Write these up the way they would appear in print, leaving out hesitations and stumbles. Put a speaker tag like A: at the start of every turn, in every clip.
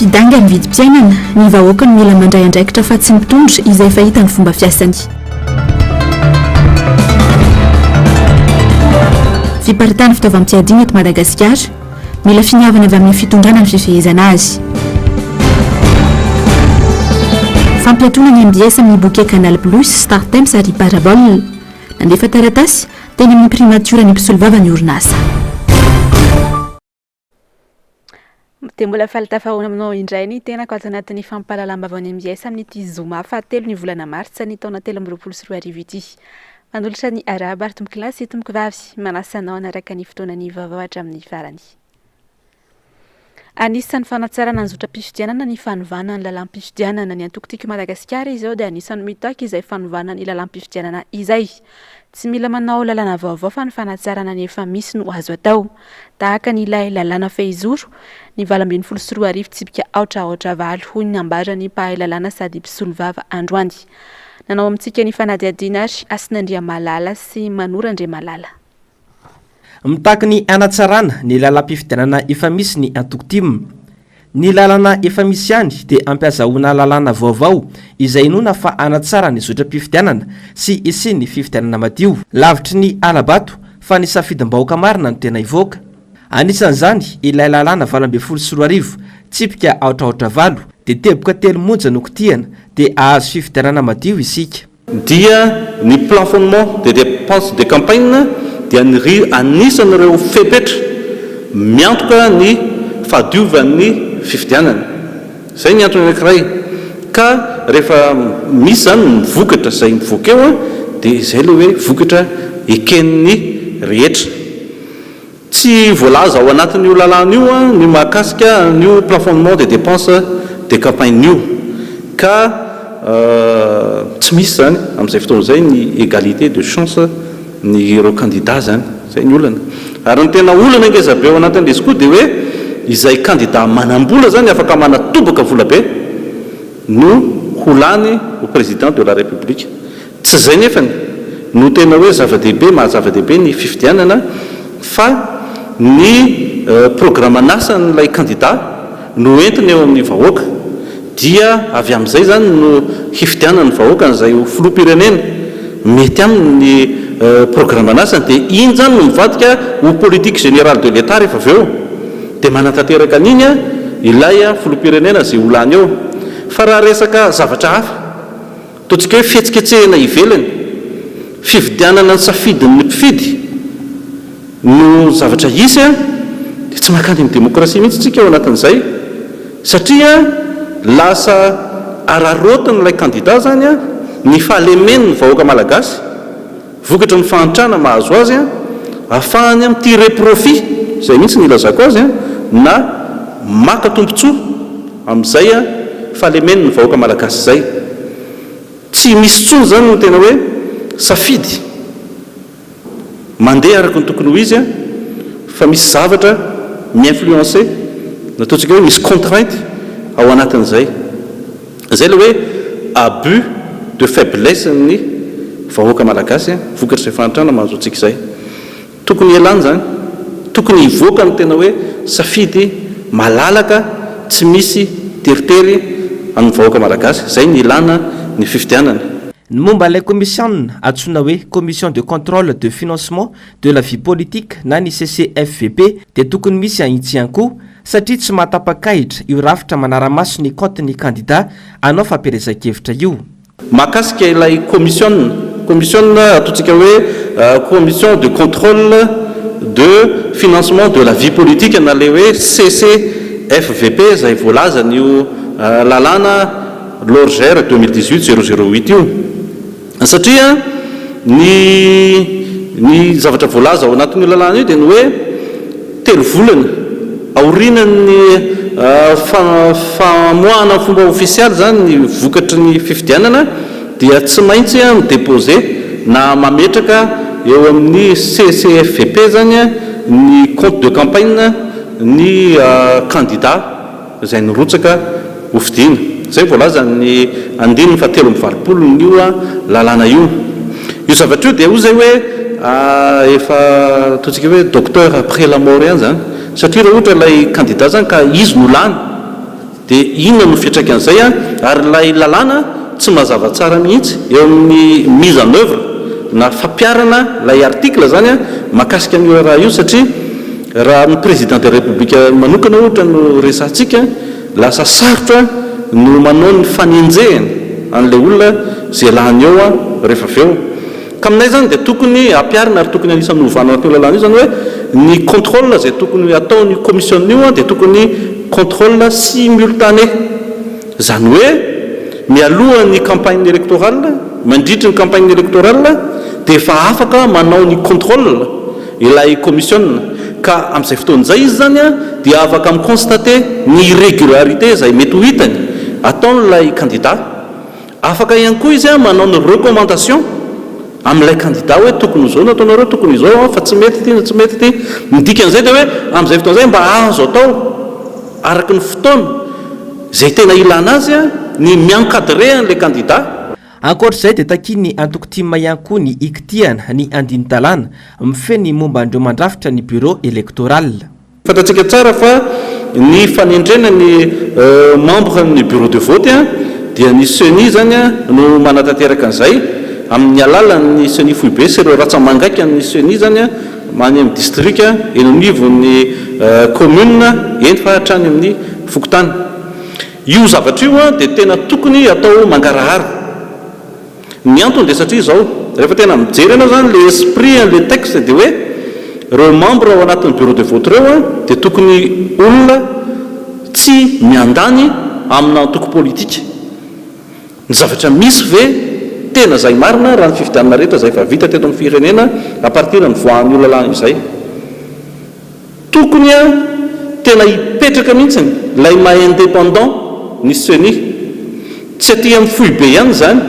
A: Fidangan'ny vidim-piainana, ny vahoaka no mila mandray andraikitra fa tsy ny mpitondra izay efa hita ny fomba fiasany. Fiparitahan'ny fitaovam-piadiana eto Madagasikara, mila finiavana avy amin'ny fitondrana ny fifehezana azy. Fampiatoana ny mbs amin'ny bouquet Canal Plus, Startimes ary Parabole. Nandefa taratasy teny amin'ny primatiora ny mpisolovava ny orinasa.
B: Dia mbola faly tafahaona aminao indray ny tenako ato anatin'ny fampahalalam-baovaon'ny mbs amin'ity zoma fahatelo ny volana martsa ny taona 2023 ity. Manolotra ny arahaba ary tompokolahy sy tompokovavy, manasa anao hanaraka ny fotoanan'ny vaovao hatramin'ny farany. Anisan'ny fanatsarana ny zotram-pifidianana ny fanovana ny lalàm-pifidianana. Ny antoko Tiako Madagasikara izao dia anisan'ny mitaky izay fanovana ny lalàm-pifidianana izay. Tsy mila manao lalàna vaovao fa ny fanatsarana ny efa misy no azo atao. Tahaka ny ilay lalàna fehizoro, ny 2018 tsipika aotra aotra valo, hoy ny nambaran'ny mpahay lalàna sady mpisolovava androany. Nanao amintsika ny fanadihadiana ary Hasina Andriamalala sy Manoro Andriamalala.
C: Mitaky ny hanatsarana ny lalam-pifidianana efa misy ny antoko tim. Ny lalana efa misy ihany dia ampiazahoana lalàna vaovao izay inoana fa hanatsara ny zotram-pifidianana sy hisian'ny fifidianana madio. Lavitry ny hala-bato fa ny safidim-bahoaka marina no tena hivoaka. Anisan'izany ilay lalàna 2018, tsipika aotra aotra valo, dia teboka telo monja no kitihana dia hahazo fifidianana madio isika.
D: Dia ny plafonnement des dépenses de campagne dia ny ry anisan'ireo fepetra miantoka ny fahadiovan'ny fifidianana. Izay ny antony anankiray. Ka rehefa misy izany ny vokatra izay mivoaka eo dia izay ilay hoe vokatra eken'ny rehetra. Tsy voalaza ao anatin'io lalàna io ny mahakasika an'io plafonnement des dépenses de campagne io ka tsy misy izany amin'izay fotoana izay ny égalité de chance ny ireo candidats izany. Izay ny olana. Ary ny tena olana ngeza be ao anatin'ilay izy koa dia hoe izay candidat manam-bola izany afaka manatobaka vola be no ho lany ho président de la république. Tsy izay nefany no tena hoe zava-dehibe, maha-zava-dehibe ny fifidianana fa ny programan'asan'ilay kandida no entiny eo amin'ny vahoaka. Dia avy amin'izay izany no hifidianan'ny vahoaka an'izay ho filoham-pirenena mety aminy ny programan'asany. Dia iny izany no mivadika ho politique générale de l'Etat rehefa avy eo. Dia manatanteraka an'iny ilay filoham-pirenena izay ho lany eo. Fa raha resaka zavatra hafa. Ataontsika hoe fihetsiketsehina ivelany, fividianana ny safidin'ny mpifidy no zavatra hisy dia tsy mankany amin'ny demokrasia mihitsy isika ao anatin'izay satria lasa araraotin'ilay kandida izany ny fahalemen'ny vahoaka malagasy vokatry ny fahantrana mahazo azy ahafahany mi-tirer profit, izay mihitsy no ilazako azy, na maka tombontsoa amin'izay fahalemen'ny vahoaka malagasy izay. Tsy misy intsony izany ny tena hoe safidy mandeha araka ny tokony ho izy fa misy zavatra mi-influencer na ataontsika hoe misy contrainte ao anatin'izay. Izay ilay hoe abus de faiblesse ny vahoaka malagasy vokatr'izay fahantrana mahazo antsika izay. Tokony hialana izany. Tokony hivoaka ny tena hoe safidy malalaka tsy misy teritery amin'ny vahoaka malagasy. Izay ny ilana ny fifidianana.
C: Ny momba ilay komisianina antsoina hoe Commission de contrôle de financement de la vie politique na ny CCFVP dia tokony misy ahitsy ihany koa satria tsy mahatapa-kahitra io rafitra manara-maso ny kaontin'ny kandida hanao fampielezan-kevitra io.
D: Mahakasika ilay komisiona, komisiona ataontsika hoe commission de contrôle de financement de la vie politique na ilay hoe CCFVP izay voalazan'io lalàna Lorger 2018 008 io. Satria ny ny zavatra voalaza ao anatin'io lalàna io dia ny hoe telo volana aorianan'ny famoahana amin'ny fomba ofisialy izany ny vokatry ny fifidianana dia tsy maintsy mi-déposer na mametraka eo amin'ny CCFVP izany ny compte de campagne ny kandida. izay nirotsaka hofidiana. Izay voalazan'ny andininy faha 83 n'io lalàna io. Io zavatra io dia hoy izay hoe efa ataontsika hoe docteur après la mort ihany izany. Satria raha ohatra ilay candidat izany ka izy no lany. Dia inona no fiantraikan'izay ary ilay lalàna tsy mazava tsara mihitsy eo amin'ny mise en oeuvre na fampiharana ilay article izany mahakasika an'io raharaha io satria raha ny président de république manokana ohatra no resahantsika lasa sarotra no manao ny fanenjehana an'ilay olona izay lany eo rehefa avy eo. Ka aminay izany dia tokony ampiharina ary tokony anisan'ny hovana anatin'io lalàna io izany hoe ny contrôle izay tokony hataon'io commission io dia tokony contrôle simultané. Izany hoe mialohan'ny campagne électorale, mandritry ny campagne électorale dia efa afaka manao ny contrôle ilay commission. Ka amin'izay fotoana izay izy izany dia afaka mi-constater ny irrégularité izay mety ho hitany ataon'ilay candidat. Afaka ihany koa izy manao ny recommandation amin'ilay candidat hoe tokony ho izao no ataonareo, tokony izao fa tsy mety ity na tsy mety ity. Ny dikan'izay dia hoe amin'izay fotoana izay mba azo atao araka ny fotoana izay tena ilana azy ny mi-encadrer an'ilay candidat.
C: Ankoatra izay dia takian'ny antoko tim ihany koa ny hikitihana ny andinin-dalàna mifehy ny momba an'ireo mandrafitra ny bureau électoral.
D: Fantatsika tsara fa ny fanendrena ny membre ny bureau de vote dia ny ceni izany no manatanteraka an'izay amin'ny alalan'ny ceni foibe sy ireo ratsa-mangaikan'ny ceni izany any amin'ny distrika, eny anivon'ny commune, eny fa hatrany amin'ny fokontany. Io zavatra io dia tena tokony atao mangarahara. Ny antony dia satria izao, rehefa tena mijery ianao izany ilay esprit an'ilay texte dia hoe ireo membre ao anatin'ny bureau de vote ireo dia tokony olona tsy miandany amina antoko politika. Ny zavatra misy ve tena izay marina raha ny fifidianana rehetra izay efa vita teto amin'ny firenena à partir ny nivoahan'io lalàna io izay? Tokony a tena hipetraka mihitsiny ilay maha indépendant ny ceni. Tsy aty amin'ny foibe ihany izany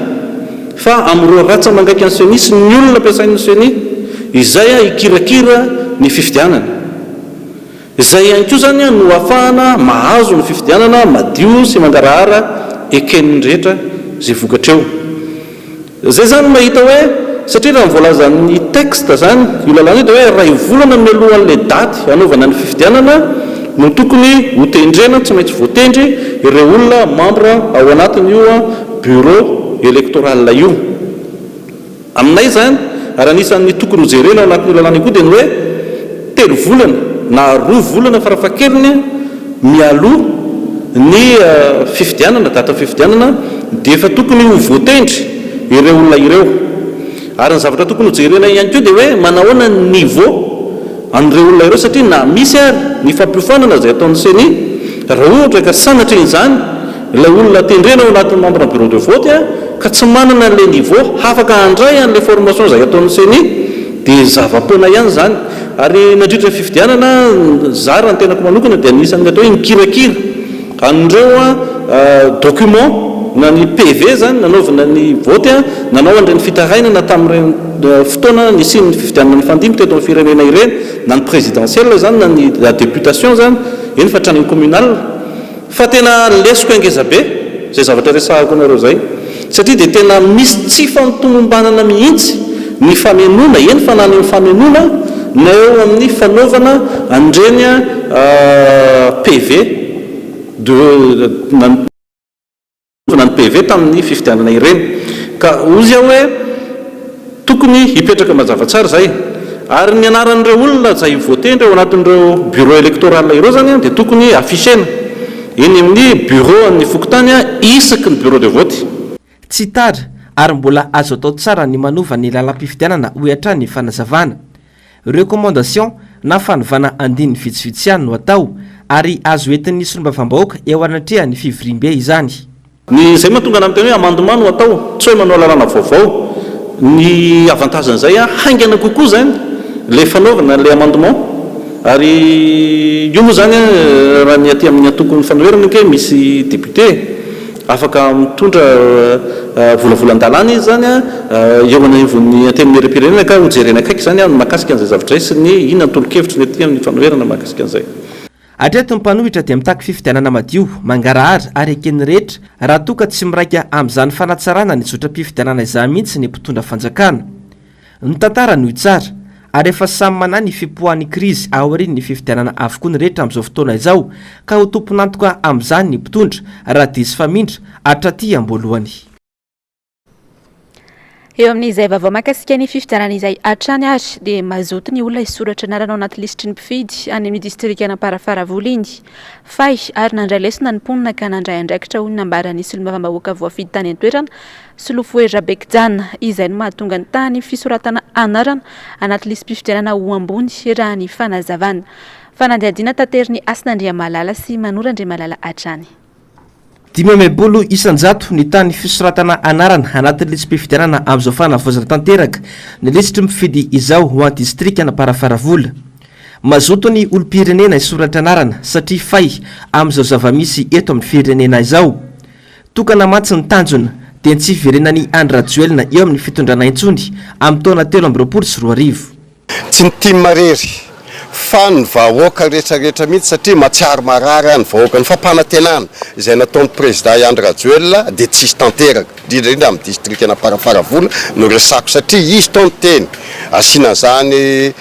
D: fa amin'ireo ratsa-mangaikan'ny ceni sy ny olona ampiasain'ny ceni izay a hikirakira ny fifidianana. Izay ihany koa izany no ahafahana mahazo ny fifidianana madio sy mangarahara eken'ny rehetra izay vokatra eo. Zay zany mahita hoe, satria raha ny voalazan'ny texte zany, io lalàna io dia hoe iray volana mialohan'ilay daty hanaovana ny fifidianana no tokony ho tendrena, tsy maintsy voatendry ireo olona membre ao anatin'io bureau électoral io. Aminay izany, ary anisan'ny tokony hojerena ao anatin'io lalàna io koa dia ny hoe telo volana na roa volana farafahakeliny mialoha ny fifidianana, datin'ny fifidianana, dia efa tokony ho voatendry ireo olona ireo. Ary ny zavatra tokony hojerena ihany koa dia hoe manahoana ny niveau an'ireo olona ireo satria na misy ary ny fampiofanana izay ataon'ny ceni, raha ohatra ka sanatrian'izany ilay olona tendrena ao anatin'ny membre ny bureau de vote ka tsy manana an'ilay niveau hafaka handray an'ilay formation izay ataon'ny ceni dia zava-poana ihany izany. Ary nandritra ny fifidianana, za raha ny tenako manokana dia anisan'ny atao hoe nikirakira an'ireo document na ny PV izany nanaovana ny vote, nanao an'ireny fitarainana tamin'ireny fotoana nisian'ny fifidianana nifandimby teto amin'ny firenena ireny, na ny présidentielle izany na ny députation izany, eny fa hatrany amin'ny communal. Fa tena lesoka ngeza be izay zavatra resahako anareo izay satria dia tena misy tsy fantomombanana mihitsy ny famenoana, eny fa na any amin'ny famenoana na eo amin'ny fanaovana an'ireny PV de nanaovana ny PV tamin'ny fifidianana ireny. Ka hozy aho hoe tokony hipetraka mazava tsara izay. Ary ny anaran'ireo olona izay voatendry ao anatin'ireo bureau électoral ireo izany dia tokony afficher-na eny amin'ny bureau an'ny fokontany isaky ny bureau de vote.
C: Tsy tara ary mbola azo atao tsara ny manova ny lalam-pifidianana hoy hatrany ny fanazavana. Recommandation na fanovana andininy vitsivitsy ihany no atao ary azo entin'ny solombavambahoaka eo anatrehan'ny fivoriambe izany.
D: Ny izay mahatonga anah miteny hoe amendement no atao, tsy hoe manao lalàna vaovao. Ny avantage an'izay an, haingana kokoa izany ilay fanaovana ilay amendement. Ary io moa izany an, raha ny aty amin'ny antokon'ny fanoherana ange misy député e. Afaka mitondra volavolan-dalàna izy izany eo anivon'ny Antenimierampirenena ka hojerena akaiky izany ny mahakasika an'izay zavatra izay sy ny inona ny tolo-kevitry ny aty amin'ny fanoherana mahakasika an'izay.
C: Hatreto ny mpanohitra dia mitaky fifidianana madio, mangarahara ary eken'ny rehetra raha toa ka tsy miraika amin'izany fanatsarana ny zotram-pifidianana izany mihitsy ny mpitondra fanjakana. Ny tantara no hitsara. ary efa samy manahy ny fipoahan'ny krizy aorian'ny fifidianana avokoa ny rehetra amin'izao fotoana izao ka ho tompon'antoka amin'izany ny mpitondra raha diso famindra hatraty am-boalohany.
B: Eo amin'izay vaovao mahakasika ny fifidianana izay hatrany ary dia mazoto ny olona hisoratra anarana ao anaty lisitry ny mpifidy any amin'ny distrikan'Amparafaravola iny. Fay ary nandray lesona ny mponina ka nandray andraikitra hoy ny nambaran'ny solombavambahoaka voafidy tany an-toerana, Solofohery Rabekijana. Izay no mahatonga ny tahan'ny fisoratana anarana anaty lisi-pifidianana ho ambony raha ny fanazavana. Fanadihadiana taterin'i Hasina Andriamalala sy Manoro Andriamalala hatrany.
C: 65 ny tahan'ny fisoratana anarana anatin'ny lisi-pifidianana amin'izao fanavaozana tanteraka ny lisitry ny mpifidy izao ho an'ny distrikan'Amparafaravola. Mazoto ny olom-pirenena hisoratra anarana satria fay amin'izao zava-misy eto amin'ny firenena izao. Tokana mantsy ny tanjona dia ny tsy hiverenan'i Andry Rajoelina eo amin'ny fitondrana intsony amin'ny taona 2023.
E: Tsy ny tim irery fa ny vahoaka rehetra rehetra mihitsy satria mahatsiaro marary ny vahoaka. Ny fampanantenana izay nataon'ny Prezida Andry Rajoelina dia tsisy tanteraka, indrindra indrindra amin'ny distrikan'Amparafaravola no resako satria izy tao niteny asiana an'izany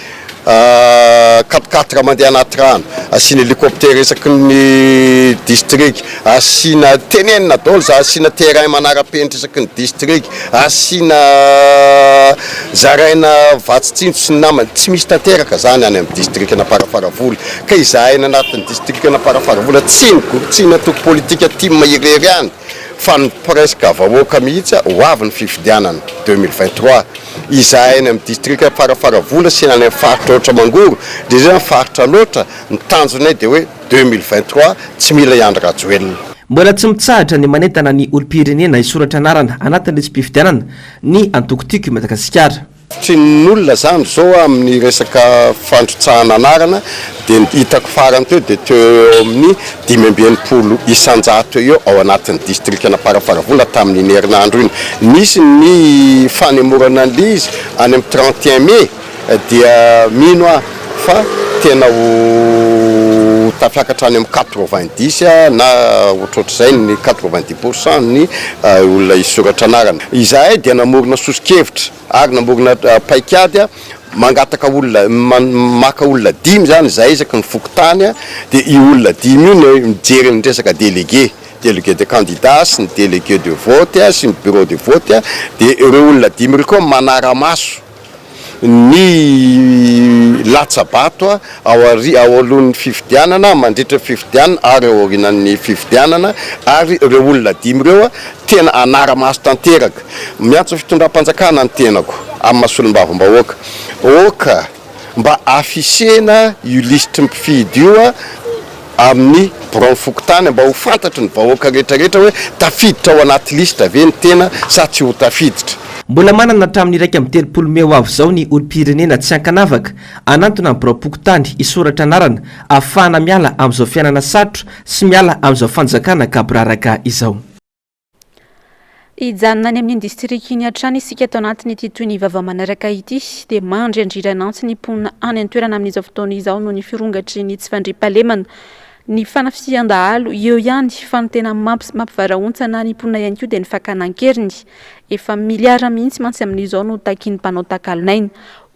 E: Quatre quatre mandeha anaty rano, asiana hélicoptère isaky ny district, asiana, tenenina daholo za, asiana terrain manara-penitra isaky ny district, asiana zaraina vatsy tsinjo sy ny namany, tsy misy tanteraka zany any amin'ny distrikan'Amparafaravola, ka izahay any anatin'ny distrikan'Amparafaravola tsy ny groupe, tsy ny antoko politika tim irery ihany fa ny presque vahoaka mihitsy, ho avy ny fifidianana 2023. Izahay any amin'ny distrika Farafaravola sy any amin'ny faritra Aotra Mangoro, indrindra ny faritra Alaotra, ny tanjonay dia hoe 2023 tsy mila i Andry Rajoelina.
C: Mbola tsy mitsahatra ny manentana ny olom-pirenena hisoratra anarana anatin'ny lisi-pifidianana ny antoko Tiako i Madagasikara.
E: Tsy ny olona zany zao amin'ny resaka fandrotsahana anarana dia ny hitako farany teo dia teo eo amin'ny 65% eo ao anatin'ny distrikan'Amparafaravola tamin'iny herinandro iny. Nisy ny fanemorana an'ilay izy any amin'ny 31 mai dia mino aho fa tena ho tafiakatra any amin'ny 90 na ohatrohatr'izay ny 90% ny olona hisoratra anarana. Izahay dia namorona soso-kevitra. Ary namorona paikady mangataka olona, maka olona dimy izany izahay isaky ny fokontany, dia io olona dimy io no mijery ny resaka délégué, délégué de candidat sy ny délégué de vote sy ny bureau de vote, dia ireo olona dimy ireo koa manara-maso ny latsa-bato ao aori- ao alohan'ny fifidianana, mandritra ny fifidianana ary ao aorianan'ny fifidianana, ary ireo olona dimy ireo tena hanara-maso tanteraka. Miantso ny fitondram-panjakana ny tenako amin'ny maha solombavambahoaka, aoka mba afficher-na io lisitry ny mpifidy io amin'ny biraon'ny fokontany mba ho fantatry ny vahoaka rehetra rehetra hoe tafiditra ao anaty lisitra ve ny tena sa tsy ho tafiditra.
C: Mbola manana hatramin'ny 31 mey ho avy izao ny olom-pirenena tsy ankanavaka hanantona ny biraom-pokontany hisoratra anarana ahafahana miala amin'izao fiainana sarotra sy miala amin'izao fanjakana gaboraraka izao.
B: Hijanona any amin'iny distrika iny hatrany isika ato anatin'ity toy ny vaovao manaraka ity dia mandry andriran'antsy ny mponina any an-toerana amin'izao fotoana izao noho ny firongatry ny tsy fandriampahalemana. Ny fanafihan-dahalo eo ihany fa ny tena mampivarahontsana ny mponina ihany koa dia ny fakana an-keriny. Efa miliara mihitsy mantsy amin'izao no takian'ny mpanao takalonaina,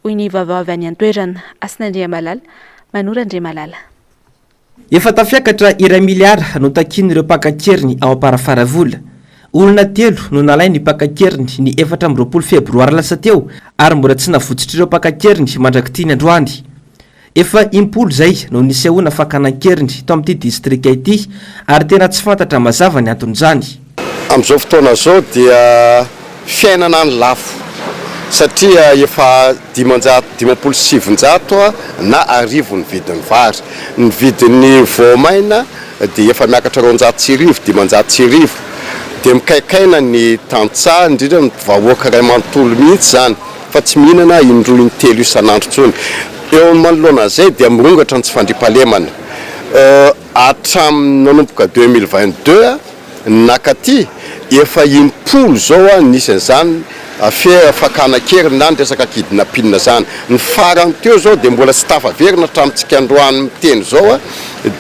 B: hoy ny vaovao avy any an-toerana. Hasina Andriamalala, Manoro Andriamalala.
C: Efa tafiakatra iray miliara no takian'ireo mpaka an-keriny ao Amparafaravola. Olona telo no nalain'ny mpaka an-keriny ny 24 febroary lasa teo ary mbola tsy navotsitr'ireo mpaka an-keriny mandrak'ity ny androany. Efa impolo izay no nisehoana fakana an-keriny tao amin'ity distrika ity ary tena tsy fantatra mazava ny anton'izany.
E: Amin'izao fotoana izao dia fiainana any lafo satria efa 950 na 1000 ny vidin'ny vary. Ny vidin'ny voamaina dia efa miakatra 1200, 1500. Dia mikaikaina ny tantsaha, indrindra ny vahoaka iray manontolo mihitsy izany fa tsy mihinana indroa intelo isan'andro intsony. Eo manoloana an'izay dia mirongatra ny tsy fandriampahalemana. Hatramin'ny nanomboka 2022. Nakaty, efa impolo izao nisy an'izany afera fakana an-keriny na ny resaka kidnapping izany. Ny farany teo izao dia mbola tsy tafaverina hatramintsika androany miteny izao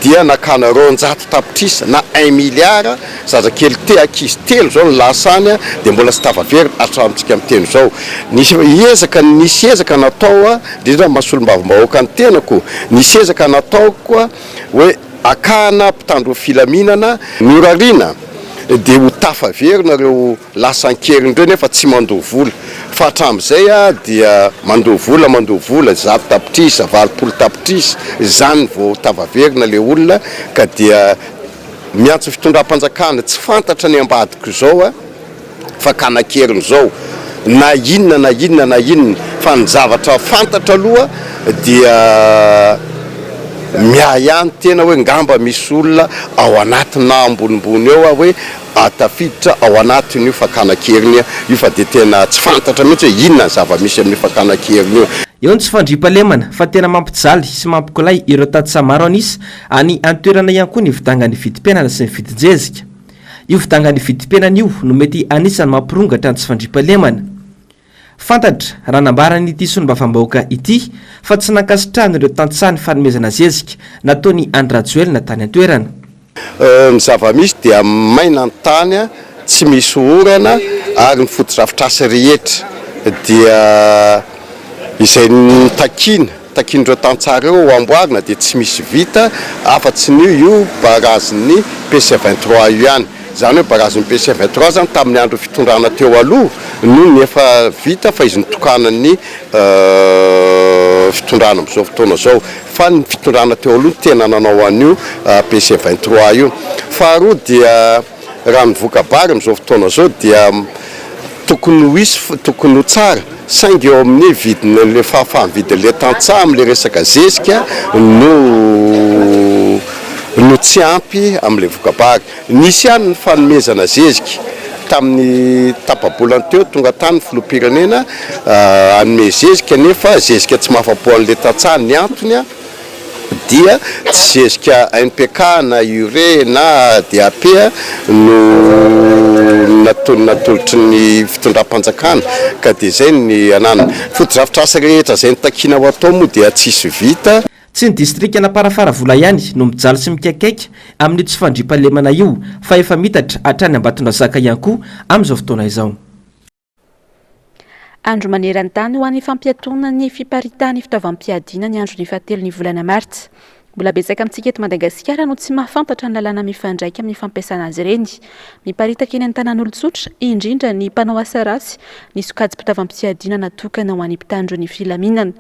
E: dia nakana 200 tapitrisa na un milliard, zazakely te ankizy telo izao no lasa any dia mbola tsy tafaverina hatramintsika miteny izao. Nisy ezaka nisy ezaka natao indrindra maha solombavambahoaka ny tenako, nisy ezaka natao koa hoe Akana mpitandro filaminana norariana dia ho tafaverina ireo lasa an-keriny ireo nefa tsy mandoa vola fa hatramin'izay dia mandoa vola mandoa vola 100 tapitrisa, 80 tapitrisa izany vao tafaverina ilay olona ka dia miantso fitondram-panjakana tsy fantatra ny ambadik'izao. fakana an-keriny izao na inona na inona na inona fa ny zavatra fantatra aloha dia miahiahy ny tena hoe ngamba misy olona ao anatiny na ambonimbony eo aho hoe tafiditra ao anatin'io fakana an-keriny io fa dia tena tsy fantatra mihitsy hoe inona ny zava-misy amin'io fakana an-keriny io.
C: Eo ny tsy fandriampahalemana fa tena mampijaly sy mampikolay ireo tantsaha maro an'isa any an-toerana ihany koa ny fidangan'ny vidim-piainana sy ny vidin-jezika. Io fidangan'ny vidim-piainana io no mety anisan'ny mampirongatra ny tsy fandriampahalemana. Fantatra, raha nambaran'ity solombavambahoaka ity, fa tsy nankasitrahan'ireo tantsaha ny fanomezana zezika nataon'i Andry Rajoelina tany an-toerana.
E: Ny zava-misy dia maina ny tany, tsy misy orana ary ny fotodrafitrasa rehetra dia izay notakiana, takian'ireo tantsaha ireo ho amboarina dia tsy misy vita afa-tsy ny io barazin'ny PC 23 io ihany. Izany hoe barazin'ny PC 23 izany tamin'ny andron'ny fitondrana teo aloha no ny efa vita fa izy notokanan'ny fitondrana amin'izao fotoana izao fa ny fitondrana teo aloha no tena nanao an'io PC 23 io. Faharoa dia Raha ny voka-bary amin'izao fotoana izao dia tokony ho hisy, tokony ho tsara, saingy eo amin'ny vidin'ilay fahafaha-mividin'ilay tantsaha amin'ilay resaka zezika no no tsy ampy amin'ilay voka-bary. Nisy ihany ny fanomezana zezika tamin'ny tapa-bolana teo, tonga tany ny filoham-pirenena hanome zezika nefa zezika tsy mahafa-po an'ilay tantsaha ny antony. dia tsy zezika NPK na Urée na DAP no natolotry ny fitondram-panjakana ka dia izay ny ananana. Fotodrafitrasa rehetra izay notakiana ho atao moa dia tsisy vita.
C: Tsy ny distrikan'Amparafaravola ihany no mijaly sy mikaikaika amin'io tsy fandriampahalemana io fa efa miitatra hatrany Ambatondrazaka ihany koa amin'izao fotoana izao.
B: Andro maneran-tany ho an'ny fampiatoana ny fiparitahan'ny fitaovam-piadiana ny andron'ny fahatelon'ny volana martsa. Mbola betsaka amintsika eto Madagasikara no tsy mahafantatra ny lalàna mifandraika amin'ny fampiasana azy ireny. Miparitaka eny an-tanàn'olon-tsotra, indrindra ny mpanao asa ratsy, ny sokajim-pitaovam-piadiana natokana ho an'ny mpitandro ny filaminana.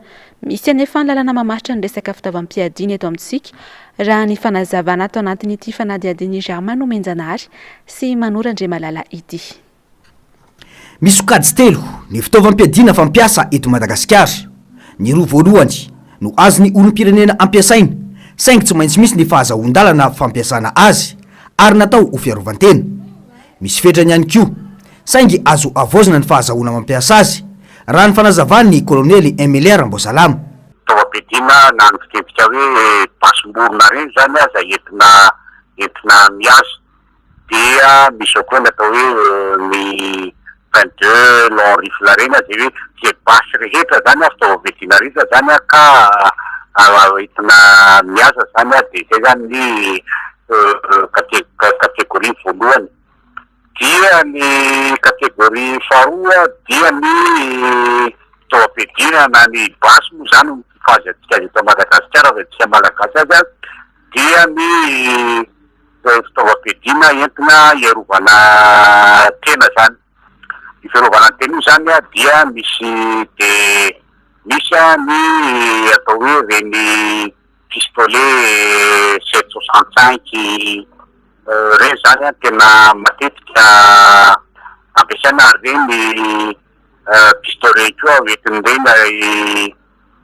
B: Misy anefa ny lalàna mamaritra ny resaka fitaovam-piadiana eto amintsika, raha ny fanazavana ato anatin'ity fanadihadian'i Germain Nomenjanahary sy Manoro Andriamalala ity.
F: Misy sokajy telo ny fitaovam-piadiana fampiasa eto Madagasikara. Ny roa voalohany no azon'ny olom-pirenena ampiasaina, saingy tsy maintsy misy ny fahazahoan-dalana fampiasana azy ary natao ho fiarovan-tena. Misy fetrany ihany koa, saingy azo havaozina ny fahazahoana mampiasa azy, raha ny fanazavan'ny kolonely Emilien Ramboasalama.
G: Fitaovam-piadiana na ny fitentsika hoe basim-borona ireny izany aza entina entina mihaza. Dia misy ao koa ny atao hoe ny 22 long rifle ireny izay hoe izay basy rehetra izany an, fitaovam-piadiana rehetra izany an ka entina mihaza izany an, dia izay izany ny catégorie voalohany. Dia ny catégorie faharoa dia ny fitaovam-piadiana na ny basy moa izany no fahaizantsika azy eto Madagasikara fa isika Malagasy azy an, dia ny fitaovam-piadiana entina hiarovana tena izany. Io fiarovana ny tena io izany dia misy dia misy ny atao hoe ireny pistolet sept soixante cinq ireny izany tena matetika ampiasaina ary ireny pistolet koa hoentin'ireny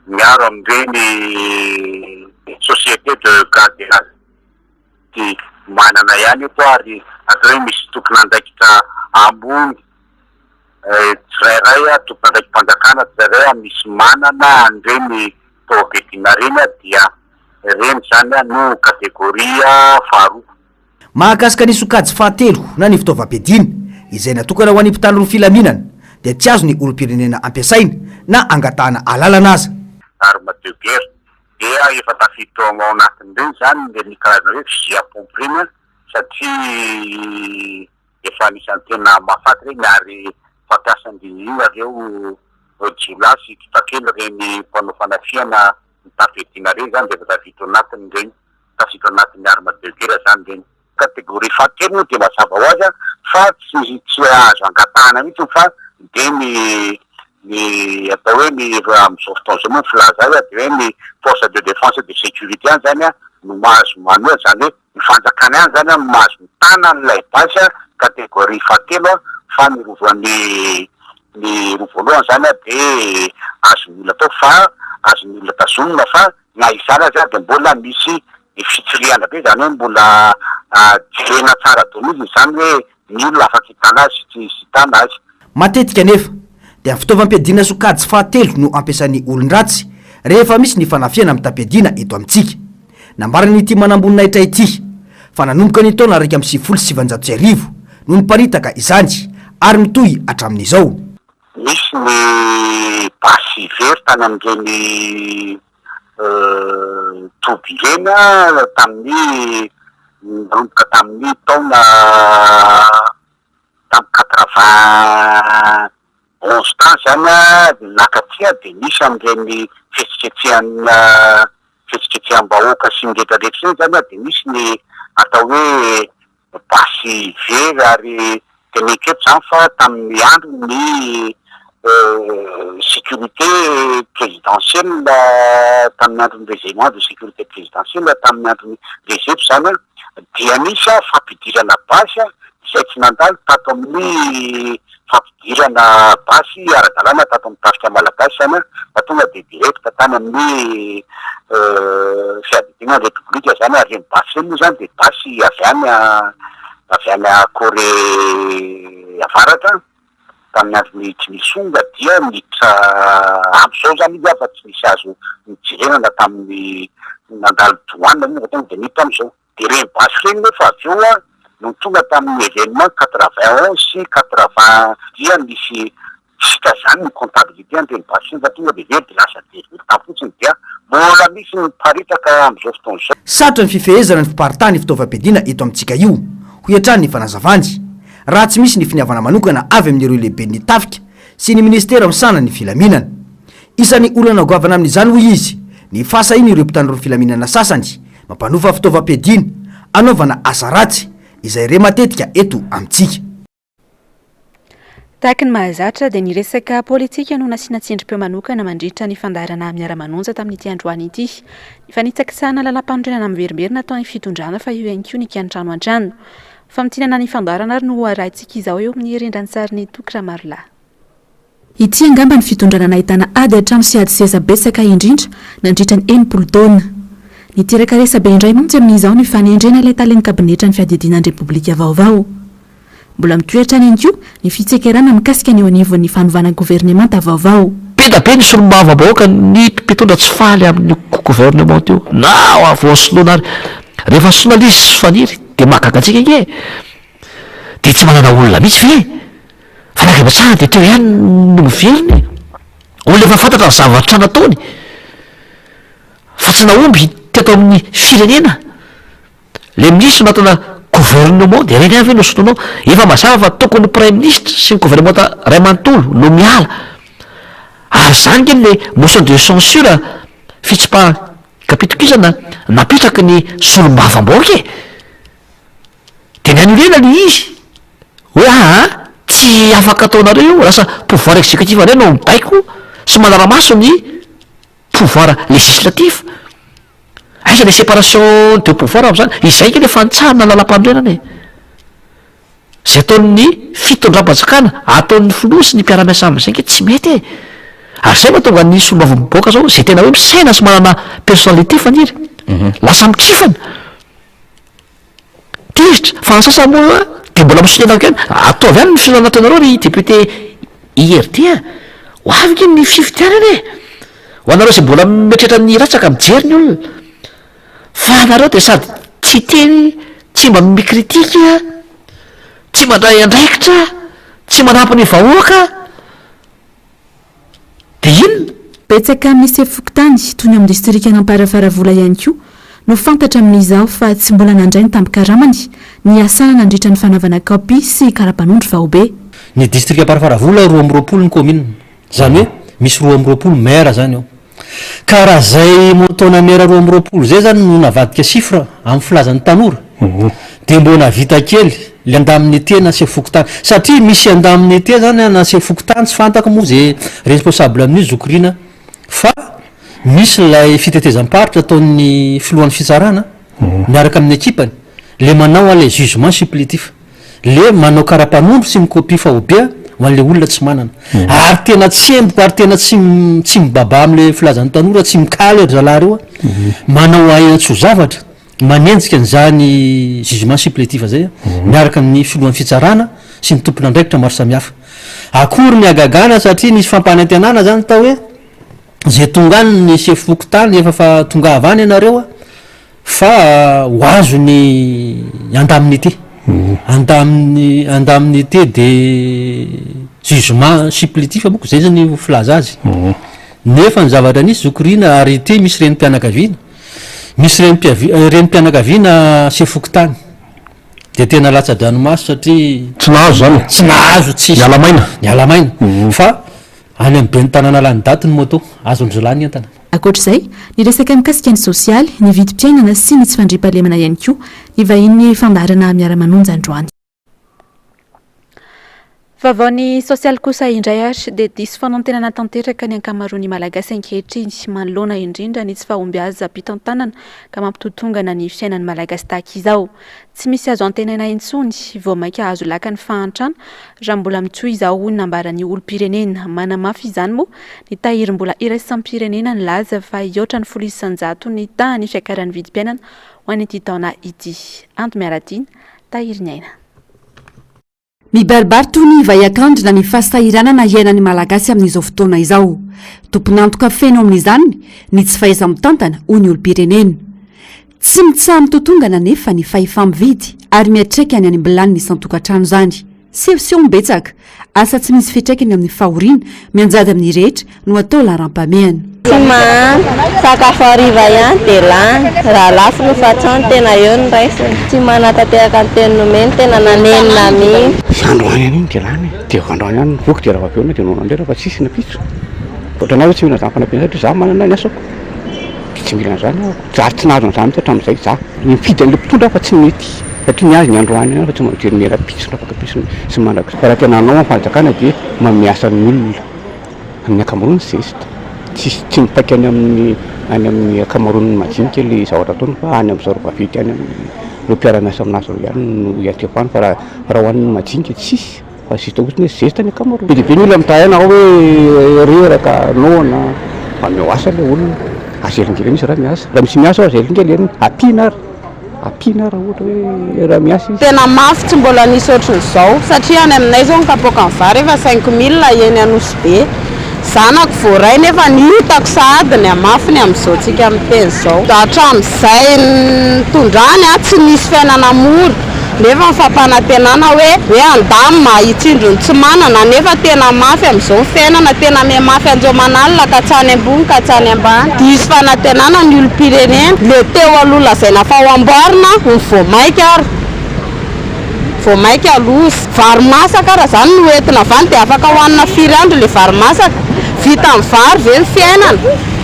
G: miaro amin'ireny société de gardiennage. Dia manana ihany eto ary atao hoe misy tompon'andraikitra ambony tsirairay, tompon'andraiki-panjakana tsirairay misy manana an'ireny fitaovam-piadiana ireny dia ireny izany no catégorie faharoa.
F: Mahakasika ny sokajy fahatelo na ny fitaovam-piadiana izay natokana ho an'ny mpitandro ny filaminana dia tsy azon'ny olom-pirenena ampiasaina na angatahana alalana aza.
G: Arme de guerre dia efa tafiditra ao anatin'ireny izany ireny karazana hoe fusil à pompe ireny satria efa anisan'ny tena mahafaty ireny ary fampiasa indrindra ireo jiolahy sy mpitrakely ireny mpanao fanafihana mitam-piadiana ireny izany dia efa tafiditra ao anatin'ireny, tafiditra ao anatin'ny arme de guerre izany ireny. Catégorie fahatelo moa dia mazava ho azy fa tsy tsy azo angatahana mihitsy fa dia ny ny atao hoe ny amin'izao fotoana izao moa ny filaza azy dia hoe ny force de défense et de sécurité any izany no mahazo manohana izany hoe ny fanjakana ihany izany no mahazo mitana an'ilay basy catégorie fahatelo fa ny roa ny ny roa voalohany izany dia azon'ny olona atao fa azon'ny olona tazomina fa na izany aza dia mbola misy ny fitsirihana be izany hoe mbola jerena tsara daholo mihitsy izany hoe ny olona afaka hitana azy sy tsy hitana azy.
F: Matetika anefa dia fitaovam-piadiana sokajy fahatelo no ampiasain'ny olon-dratsy rehefa misy ny fanafihana mitam-piadiana eto amintsika. Nambaran'ity manamboninahitra ity fa nanomboka ny taona 1991 no niparitaka izany ary mitohy hatramin'izao.
G: Nisy ny basy very tany amin'ireny toby ireny tamin'ny nanomboka tamin'ny taona tamin'ny 91 tany izany nakaty dia nisy an'ireny fihetsiketsehana fihetsiketseham-bahoaka sy ny rehetra rehetra ireny izany dia nisy ny atao hoe Basy very ary teneniko eto izany fa tamin'ny andron'ny sécurité présidentielle tamin'ny andron'ny régiment de sécurité présidentielle tamin'ny andron'ny Rezep izany dia nisy fampidirana basy izay tsy nandalo tato amin'ny fampidirana basy ara-dalàna tato amin'ny tafika malagasy izany fa tonga dia direct tany amin'ny fiadidiana ny repoblika izany ary ireny basy ireny moa izany dia basy avy any avy any Corée avaratra tamin'ny andron'i Kim Il Sung dia niditra amin'izao izany izy fa tsy nisy azo nojerena na tamin'ny nandalo douane aloha fa tonga dia niditra amin'izao. Dia ireny basy ireny nefa avy eo no tonga tamin'ny événement 91 sy 80 dia nisy tsy hita izany ny comptabilité an'ireny basy ireny fa tonga dia very dia lasa very very tany fotsiny dia mbola misy miparitaka amin'izao fotoana izao.
F: Sarotra ny fifehezana ny fiparitahan'ny fitaovam-piadiana eto amintsika io, hoy hatrany ny fanazavany, raha tsy misy ny finiavana manokana avy amin'ireo lehiben'ny tafika sy ny minisitera misahana ny filaminana. Isan'ny olana goavana amin'izany, hoy izy, ny fahasahian'ireo mpitandro ny filaminana sasany mampanofa fitaovam-piadiana anaovana asa ratsy, izay re matetika eto amintsika.
B: Tahaka ny mahazatra dia ny resaka politika no nasiana tsindrim-peo manokana mandritra ny fandaharana Miara-manonja tamin'ity androany ity. Ny fanitsakitsahana lalàmpanorenana miverimberina ataon'ny fitondrana fa eo ihany koa ny kiantrano an-trano. Famintinana ny fandaharana ary no ho arahintsika izao eo amin'ny rindran-tsarin'i Toky Ramarolahy. Ity angamba ny fitondrana nahitana ady an-trano sy ady seza betsaka indrindra nandritra ny 60 taona. Niteraka resabe indray mantsy amin'izao ny fanendrena ilay talen'ny kabinetran'ny fiadidiana ny Repoblika vaovao. Mbola mitohy hatrany ihany koa ny fitsekerana mikasika ny eo anivon'ny fanovana governemanta vaovao.
H: Be da be ny solombavambahoaka ny mpitondra tsy faly amin'io gouvernement io na voasoloana ary. Rehefa soloina ilay izy sy Faniry dia mahagaga antsika ange e! Dia tsy manana olona mihitsy ve e? Fa na dia dia teo ihany no miverina e! Olona efa fantatra ny zavatra nataony fa tsy nahomby teto amin'ny firenena. Le minisitra anatina gouvernement dia ireny ihany ve no soloinao? Efa mazava fa tokony ny praiminisitra sy ny gouvernemanta iray manontolo no miala. Ary izany nge le motion de censure fitsipaham-pitokisana napetraky ny solombavambahoaka e! Dia ny annuler-na le izy hoe aa tsy afaka ataonareo io, lasa pouvoir exécutif indray no mibaiko sy manara-maso ny pouvoir législatif. Aiza le séparation de pouvoir am'zany? Izay nge le fanitsahana lalam-panorenana e! Zay ataon'ny fitondram-panjakana, ataon'ny filoha sy ny mpiara-miasa aminy zay nge tsy mety e! Ary zay mahatonga ny solombavambahoaka zao zay tena hoe misaina sy manana personnalité Faniry, lasa mitrifana. Tezitra, fa ny sasany moa dia mbola misonenako ihany, ataovy ihany ny fihinanana ataonareo ry député IRD a! Ho avy ange ny fifidianana e! Ho anareo izay mbola mieritreritra ny hilatsaka mijery ny olona, fa anareo dia sady tsy hiteny, Tsy mba mi-critique, tsy mandray andraikitra, tsy manampy ny vahoaka, dia inona?
A: Betsaka amin'ny sefo fokontany, toy ny ao amin'ny distrikan'Amparafaravola ihany koa, no fantatra amin'izao fa tsy mbola nandray ny tambin-karamany niasana nandritra ny fanaovana kaopy sy kara-panondro faobe.
I: Ny distrika Amparafaravola 22 ny kaominina, izany hoe misy 22 maire izany ao. Ka raha izay montant-na maire 22 izay izany no navadika chiffre amin'ny filazan'ny tanora dia mbô nahavita kely le indemnité na sefo fokontany satria misy indemnité zany na sefo fokontany tsy fantako moa ze responsable amin'io zoky Rina fa misy ilay fitetezam-paritra ataon'ny filohan'ny fitsarana miaraka amin'ny ekipany le manao an'ilay jugement supplétif. Le manao karapanondro sy mi-copie faobe ho an'le olona tsy manana. Ary tena tsemboka ary tena tsy tsy mibaba am'le filazan'ny tanora, tsy mikaly ry zalahy reo a. Manao aina tsy ho zavatra, manenjika an'izany jugement supplétif zay a, miaraka amin'ny filohan'ny fitsarana sy ny tompon'andraikitra maro samihafa. Akory ny hagagana satria nisy fampanantenana zany tao hoe zay tonga any ny sefo fokontany efa fa tongava any ianareo a, Fa ho azo ny indemnité. Indemni- indemnité de jugement supplétif manko zay zany filaza azy. Nefa ny zavatra nisy zoky Rina ary ity misy renim-pianakaviana, misy renim-piavi- renim-pianakaviana sefo fokontany de tena latsa-dranomaso satria
J: Tsy nahazo zany e?
I: Tsy nahazo, tsisy.
J: Niala maina?
I: Niala maina. Fa any amin'ny ben'ny tanàna lany daty ny moto, azon-dry zalahy ny entana.
A: Ankoatra izay, niresaka mikasika ny sosialy, ny vidim-piainana sy ny tsy fandriampahalemana ihany koa ny vahinin'ny fandaharana Miara-manonja androany.
B: Vaovaon'ny sosialy kosa indray ary dia diso fanantenana tanteraka ny ankamaroan'ny Malagasy ankehitriny manoloana indrindra ny tsy fahombiazam-pitantanana ka mampitotongana ny fiainan'ny Malagasy tahaka izao. Tsy misy azo antenaina intsony, vao mainka azo laka ny fahantrana raha mbola mitohy izao hoy ny nambaran'ny olom-pirenena. Manamafy izany moa ny tahirim-bola iraisam-pirenena nilaza fa hihoatra ny 10% ny tahan'ny fiakaran'ny vidim-piainana ho an'ity taona ity. Anto Miaratiana, Tahiriniaina.
K: Mibaribary toy ny vay akandrina ny fahasahiranana iainan'ny Malagasy amin'izao fotoana izao. Tompon'antoka feno amin'izany ny tsy fahaiza-mitantana, hoy ny olom-pirenena. Tsy mitsaha-mitotongana anefa ny fahefa-mividy ary miantraika any am-bilanin'ny isan-tokantrano izany. Sehoseho betsaka, asa tsy misy fiantraikany amin'ny fahoriana mianjady amin'ny rehetra no atao laharam-pahamehana.
L: Tsy mahampy, sakafo hariva ihany dia lany, raha lafo ny hofan-trano tena eo no raisina, tsy manatanteraka ny teny nomeny tena nanenina mihitsy.
M: Androany an'iny dia lany e, dia androany ihany ny voky dia raha avy eo dia noana indray rehefa tsisy ny ampitso. Ohatranà hoe tsy mila an'izany fanampiana izany satria za manana ny asako, dia tsy mila an'izany aho. Za tsy nahazo an'izany mihitsy hatramin'izay za. Nifidy an'ilay mpitondra aho fa tsy nety satria ny azy ny androany ihany fa tsy mijery ny rahampitso na afak'ampitso sy ny mandrakizay. Fa raha tena hanao ny fanjakana dia manome asa ny olona amin'ny ankamaroany zesta. Tsisy tsy mipaika any amin'ny any amin'ny ankamaroan'ny majinika ilay zavatra ataony fa any amin'ny zareo vaventy any amin'ireo mpiara-miasa aminazy ireo ihany no iantefany fa raha raha ho an'ny majinika tsisy. Fa zesta fotsiny hoe zesta ny ankamaroany. Be dia be ny olona mitaraina ao hoe reraka, noana, omeo asa ilay olona, aza elingelina izy raha miasa, raha misy miasa ao aza elingelenina, ampiana ary, ampiana ary raha ohatra hoe raha miasa izy.
L: Tena mafy tsy mbola nisy ohatrin'izao satria any aminay izao ny kapoakan'ny vary efa 5000 eny Anosibe. Zanako voaray nefa ny hitako sahady ny hamafiny amin'izao tsika miteny izao. Hatramin'izay nitondrany tsy nisy fiainana mora nefa ny fampanantenana hoe hoe handamina hitsindro ny tsy manana nefa tena mafy amin'izao ny fiainana tena mihamafy anjomanalina ka tsy any ambony ka tsy any ambany. Diso fanantenana ny olom-pirenena. Le teo aloha lazaina fa ho amboarina ho vao maika ary. Vao maika loza. Vary masaka ara zany no entina avy any dia afaka hohanina firy andro le vary masaka? Vita amin'ny vary ve ny fiainana?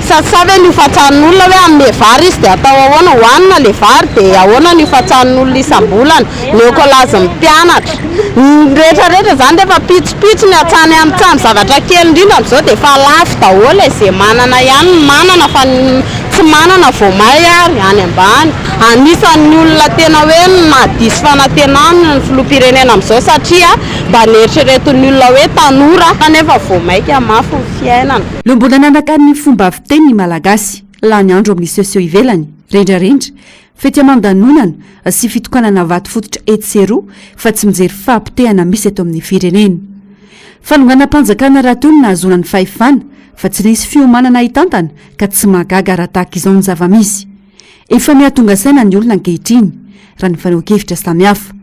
L: Sa sa ve ny hofan-tranon'olona hoe hanome vary izy dia atao ahoana? Hohanina le vary dia ahoana ny hofan-tranon'olona isam-bolana? Ny ekolazin'ny mpianatra. Ny rehetra rehetra zany rehefa pitsopitsony hatrany amin'ny trano zavatra kely indrindra amin'izao dia efa lafo daholo e, ze manana ihany no manana fa ny tsy manana vao may ary any ambany. Anisan'ny olona tena hoe nahadiso fanantenana ny filoham-pirenena amin'izao satria mba neritreretin'ny olona hoe tanora kanefa vao mainka mafy ny fiainana.
K: Leo mbola nanakany ny fomba fiteny ny Malagasy, lany andro amin'ny sehoseho ivelany, rendrarendra, fety aman-danonana sy fitokanana vato fototra etsy sy eroa fa tsy mijery fahapotehana misy eto amin'ny firenena. Fanonganam-panjakana rahateo no nahazoana ny fahefana fa tsy nisy fiomanana hitantana ka tsy mahagaga raha tahaka izao ny zava-misy. Efa miha tonga saina ny olona ankehitriny. raha ny fanehoan-kevitra samihafa.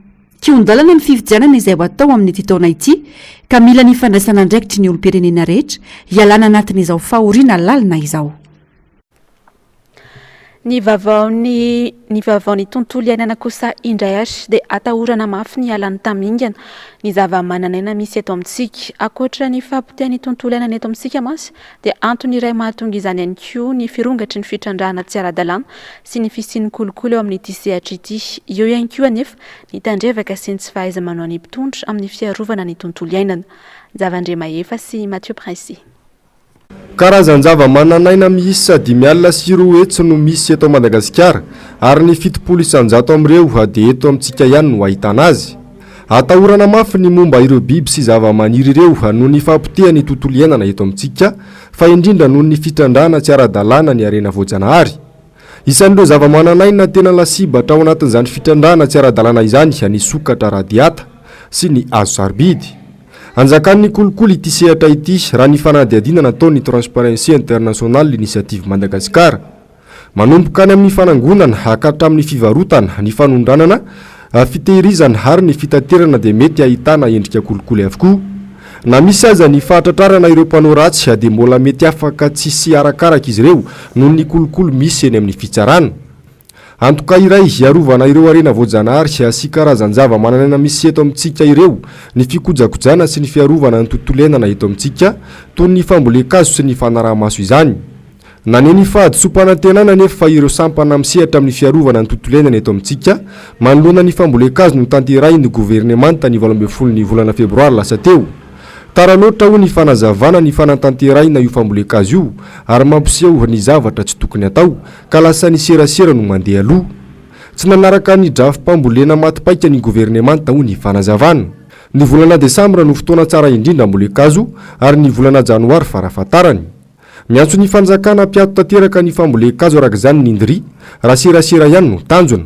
K: Kihon-dalana ny fifidianana izay ho atao amin'ity taona ity ka mila ny fandraisana andraikitry ny olom-pirenena rehetra hialana anatin'izao fahoriana lalina izao.
B: Ny vaovaon'ny ny vaovaon'ny tontolo iainana kosa indray ary dia atahorana mafy ny halan'ny tamingana ny zava-manan'aina misy eto amintsika. Ankoatra ny fahapotehan'ny tontolo iainana eto amintsika mantsy dia antony iray mahatonga izany ihany koa ny firongatry ny fitrandrahana tsy ara-dalàna sy ny fisian'ny kolikoly eo amin'ity sehatra ity. Eo ihany koa anefa ny tandrevaka sy ny tsy fahaiza-manao ny mpitondra amin'ny fiarovana ny tontolo iainana. Javandriamahefa sy Mathieu Princi.
J: Karazan-javamananaina miisa 205 no misy eto Madagasikara ary ny 70% amin'ireo dia eto amintsika ihany no ahitana azy. Atahorana mafy ny momba ireo biby sy zavamaniry ireo noho ny fahapotehan'ny tontolo iainana eto amintsika fa indrindra noho ny fitrandrahana tsy ara-dalàna ny harena voajanahary. Isan'ireo zava-manan'aina tena lasibatra ao anatin'izany fitrandrahana tsy ara-dalàna izany ny sokatra radiata sy ny hazo sarobidy. Anjakan'ny kolikoly ity sehatra ity raha ny fanadihadiana nataon'ny Transparency International Initiative Madagascar. Manomboka any amin'ny fanangonana ka hatramin'ny fivarotana, ny fanondranana, fitehirizana ary ny fitaterana dia mety ahitana endrika kolikoly avokoa. Na misy aza ny fahatratrarana ireo mpanao ratsy dia mbola mety afaka tsy sy arakaraka izy ireo noho ny kolikoly misy eny amin'ny fitsarana. Antoka iray hiarovana ireo harena voajanahary sy karazan-java-manan'aina misy eto amintsika ireo ny fikojakojana sy ny fiarovana ny tontolo iainana eto amintsika toy ny fambolen-kazo sy ny fanaraha-maso izany. Naneho ny fahadisoam-panantenana anefa ireo sampana misehatra amin'ny fiarovana ny tontolo iainana eto amintsika manoloana ny fambolen-kazo notanterahin'ny governemanta ny 18 ny volana febroary lasa teo. Tara loatra hoy ny fanazavana ny fanatanterahina io fambolen-kazo io ary mampiseho ny zavatra tsy tokony atao ka lasa ny serasera no mandeha aloha. Tsy nanaraka ny drafi-pambolena maty paika ny governemanta hoy ny fanazavana. Ny volana desambra no fotoana tsara indrindra hambolen-kazo ary ny volana janoary farafahatarany. Miantso ny fanjakana hampiato tanteraka ny fambolen-kazo araka izany ny Indri, raha serasera ihany no tanjona.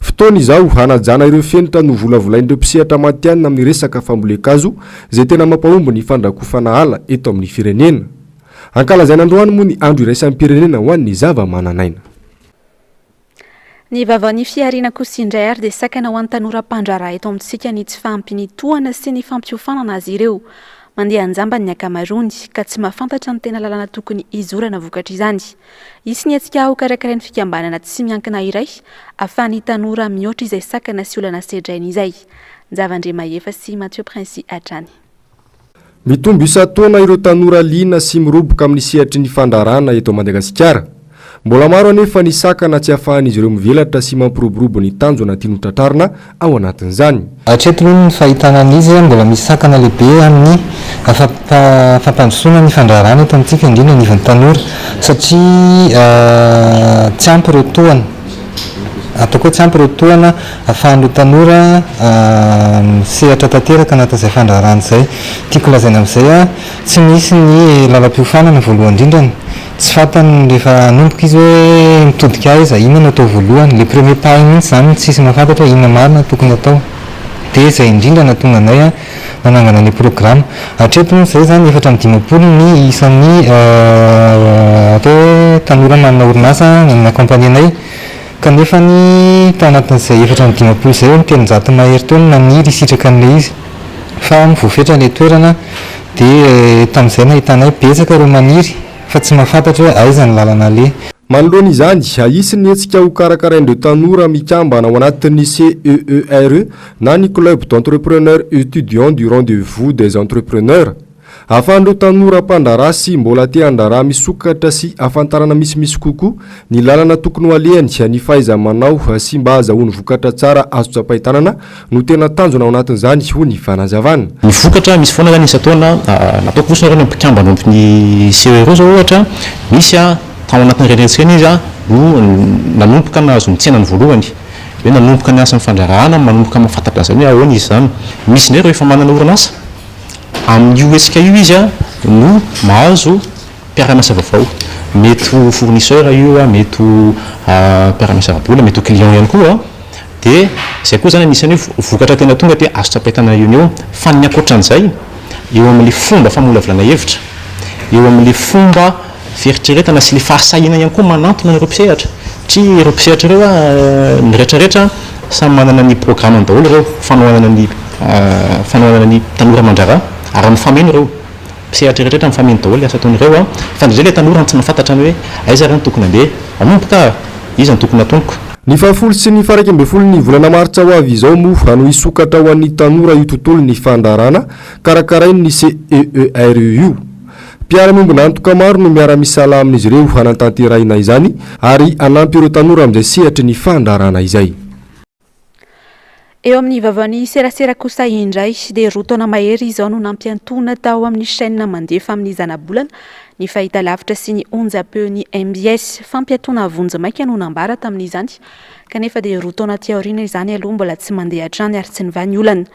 J: Fotoana izao hanajana ireo fenitra novolavolain'ireo mpisehatra matihanina amin'ny resaka fambolen-kazo izay tena mampahomby ny fandrakofana ala eto amin'ny firenena. Ankalazaina androany moa ny andro iraisam-pirenena ho an'ny zava-manan'aina.
B: Ny vaovaon'ny fihariana kosa indray ary dia sakana ho an'ny tanora mpandraharaha eto amintsika ny tsy fahampian'ny tohana sy ny fampiofanana azy ireo. Mandeha an-jambany ny ankamaroany ka tsy mahafantatra ny tena lalana tokony hizorana vokatr'izany. Hisy ny hetsika hokarakarain'ny fikambanana tsy miankina iray ahafahan'ny tanora mihoatra izay sakana sy olana sedrainy izay. Njava Andriamahefa sy Mathieu Princi hatrany.
J: Mitombo isan-taona ireo tanora liana sy miroboka amin'ny sehatry ny fandraharahana eto Madagasikara. Mbola maro anefa ny sakana tsy ahafahan'izy ireo mivelatra sy mampiroborobo ny tanjona tiany hotratrarina ao anatin'izany.
N: Hatreto aloha ny fahitana an'izy mbola misy sakana lehibe amin'ny fampandrosoana ny fandraharahana eto amintsika indrindra anivon'ny tanora satria tsy ampy ireo tohana. Ataoko hoe tsy ampy ireo tohana ahafahan'ireo tanora misehatra tanteraka anatin'izay fandraharahana izay. Tiako lazaina amin'izay, tsy misy ny lalam-piofanana voalohany indrindrany. Tsy fantany rehefa hanomboka izy hoe mitodika aiza, inona no atao voalohany. Le premier pas iny mihitsy izany no tsisy mahafantatra hoe inona marina no tokony atao. Dia izay indrindra nahatonga anay nanangana ilay programa. Hatreto moa izay izany 54 ny isan'ny atao hoe tanora manana orinasa ni-accompagner-nay kanefa ny tao anatin'izay 54 izay eo amin'ny 300 mahery teo no naniry hisitraka an'ilay izy fa voafetra ilay toerana dia tamin'izay nahitanay betsaka ireo maniry fa tsy mahafantatra hoe aiza ny lalana aleha.
J: Manoloana izany, hisy ny hetsika hokarakarain'ireo tanora mikambana ao anatin'ny CEERE na ny Club d'Entrepreneurs Etudiants du Rendez-vous des Entrepreneurs. Ahafahan'ireo tanora mpandraharaha sy mbola te handraharaha misokatra sy ahafantarana misimisy kokoa ny lalana tokony ho alehany, ny fahaiza-manao sy mba ahazahoany vokatra tsara azo tsapain-tanana no tena tanjona ao anatin'izany, hoy ny fanazavana.
O: Ny vokatra misy foana zany isan-taona, nataoko fotsiny ireny mpikambana ao amin'ny CERE zao ohatra, misy tao anatin'ireny hetsika ireny izy no nanomboka nahazo ny tsenany voalohany, hoe nanomboka niasa amin'ny fandraharahana, manomboka mahafantatra an'izany hoe ahoana izy izany. Misy indray ireo efa manana orinasa, amin'io hetsika io izy no mahazo mpiara-miasa vaovao. Mety ho fournisseur io, mety ho mpiara-miasa ara-bola, mety ho client ihany koa. Dia izay koa izany anisan'ny hoe vokatra tena tonga dia azo tsapain-tanana eo no eo. Fa ny ankoatran'izay, eo amin'ilay fomba famolavolana hevitra, eo amin'ilay fomba. fieritreretana sy ilay fahasahiana ihany koa manantona an'ireo mpisehatra satria ireo mpisehatra ireo ny rehetrarehetra samy manana ny programme-ny daholo ireo fanohanana ny fanohanana ny tanora mandraharaha ary mifameno ireo mpisehatra rehetrarehetra mifameno daholo ny asa ataon'ireo fa indraindray ilay tanora no tsy mahafantatra ny hoe aiza ary no tokony handeha hanomboka iza no tokony hatomboka.
J: Ny fahafolo sy ny faha 11 ny volana martsa ho avy izao moa no hisokatra ho an'ny tanora io tontolon'ny fandraharahana karakarain'ny CEERU io. Mpiara-miombon'antoka maro no miara-misalahy amin'izy ireo hanatanterahina izany ary hanampy ireo tanora amin'izay sehatry ny fandraharahana izay.
B: Eo amin'ny vaovaon'ny serasera kosa indray dia roa taona mahery izao no nampiantoana tao amin'ny chaîne mandefa amin'ny zanabolana ny fahitalavitra sy ny onjam-peon'ny mbs. Fampiatoana vonjimaika no nambara tamin'izany kanefa dia roa taona aty aoriana izany aloha mbola tsy mandeha hatrany ary tsy nivaha ny olana.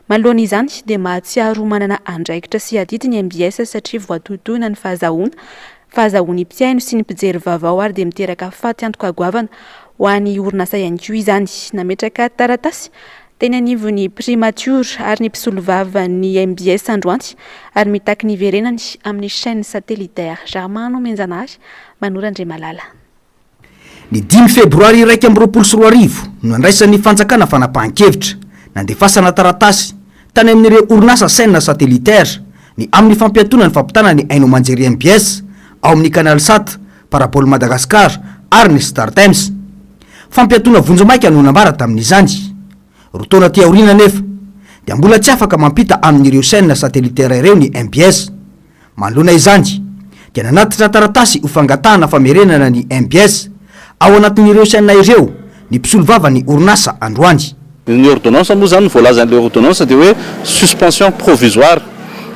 B: Manoloana izany dia mahatsiaro ho manana andraikitra sy adidy ny mbs satria voatohitohina ny fahazahoana fahazahoan'ny mpihaino sy ny mpijery vaovao ary dia miteraka faty antoka goavana ho an'ny orinasa ihany koa izany. Nametraka taratasy teny anivon'ny Primatiora ary ny mpisolovavan'ny mbs androany ary mitaky ny hiverenany amin'ny chaîne satellitaire. Germain Nomenjanahary, Manoro Andriamalala.
F: Ny dimy febroary 2021 no nandraisan'ny fanjakana fanapahan-kevitra, nandefasana taratasy tany amin'ireo orinasa chaîne satellitaire ny amin'ny fampiatoana ny fampitana ny haino aman-jery mbs ao amin'ny Canalsat, Parabole Madagascar ary ny Startimes. Fampiatoana vonjimaika no nambara tamin'izany. Roa taona aty aoriana anefa dia mbola tsy afaka mampita amin'ireo chaîne satellitaire ireo ny mbs. Manoloana izany, dia nanatitra taratasy ho fangatahana famerenana ny mbs ao anatin'ireo chaîne ireo ny mpisolovavan'ny orinasa androany.
D: Ny ordonnance moa izany, ny voalazan'ilay ordonnance dia hoe suspension provisoire.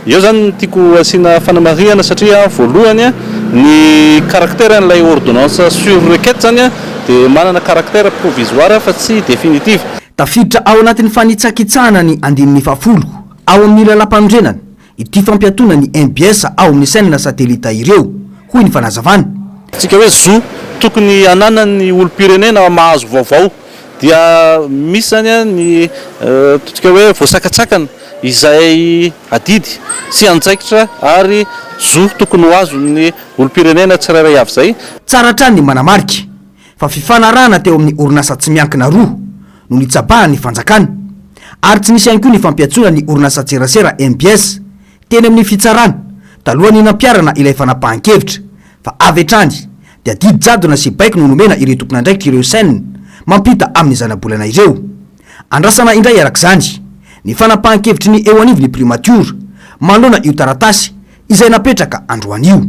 D: Eo izany no tiako asiana fanamarihana satria voalohany ny caractère an'ilay ordonnance sur requête izany dia manana caractère provisoire fa tsy définitive.
F: Tafiditra ao anatin'ny fanitsakitsahana ny andininy fahafolo ao amin'ny lalàmpanorenana ity fampiatoana ny mbs ao amin'ny chaîne satelita ireo, hoy ny fanazavana.
D: Antsika hoe zo tokony hananan'ny olom-pirenena mahazo vaovao dia misy izany ny ataontsika hoe voasakatsakana izay adidy sy andraikitra ary zo tokony ho azon'ny olom-pirenena tsirairay avy izay.
F: Tsara hatrany ny manamarika fa fifanarahana teo amin'ny orinasa tsy miankina roa no nitsabahan'ny fanjakana ary tsy nisy ihany koa ny fampiantsoana ny orinasan-tserasera mbs teny amin'ny fitsarana talohan'ny nampiharana ilay fanapahan-kevitra fa avy hatrany dia didy jadona sy baiko no nomena ireo tompon'andraikitra ireo chaîne mampita amin'ny zanabolana ireo. Andrasana indray araka izany ny fanapahan-kevitry ny eo anivon'ny primatiora manoloana io taratasy izay napetraka androany io.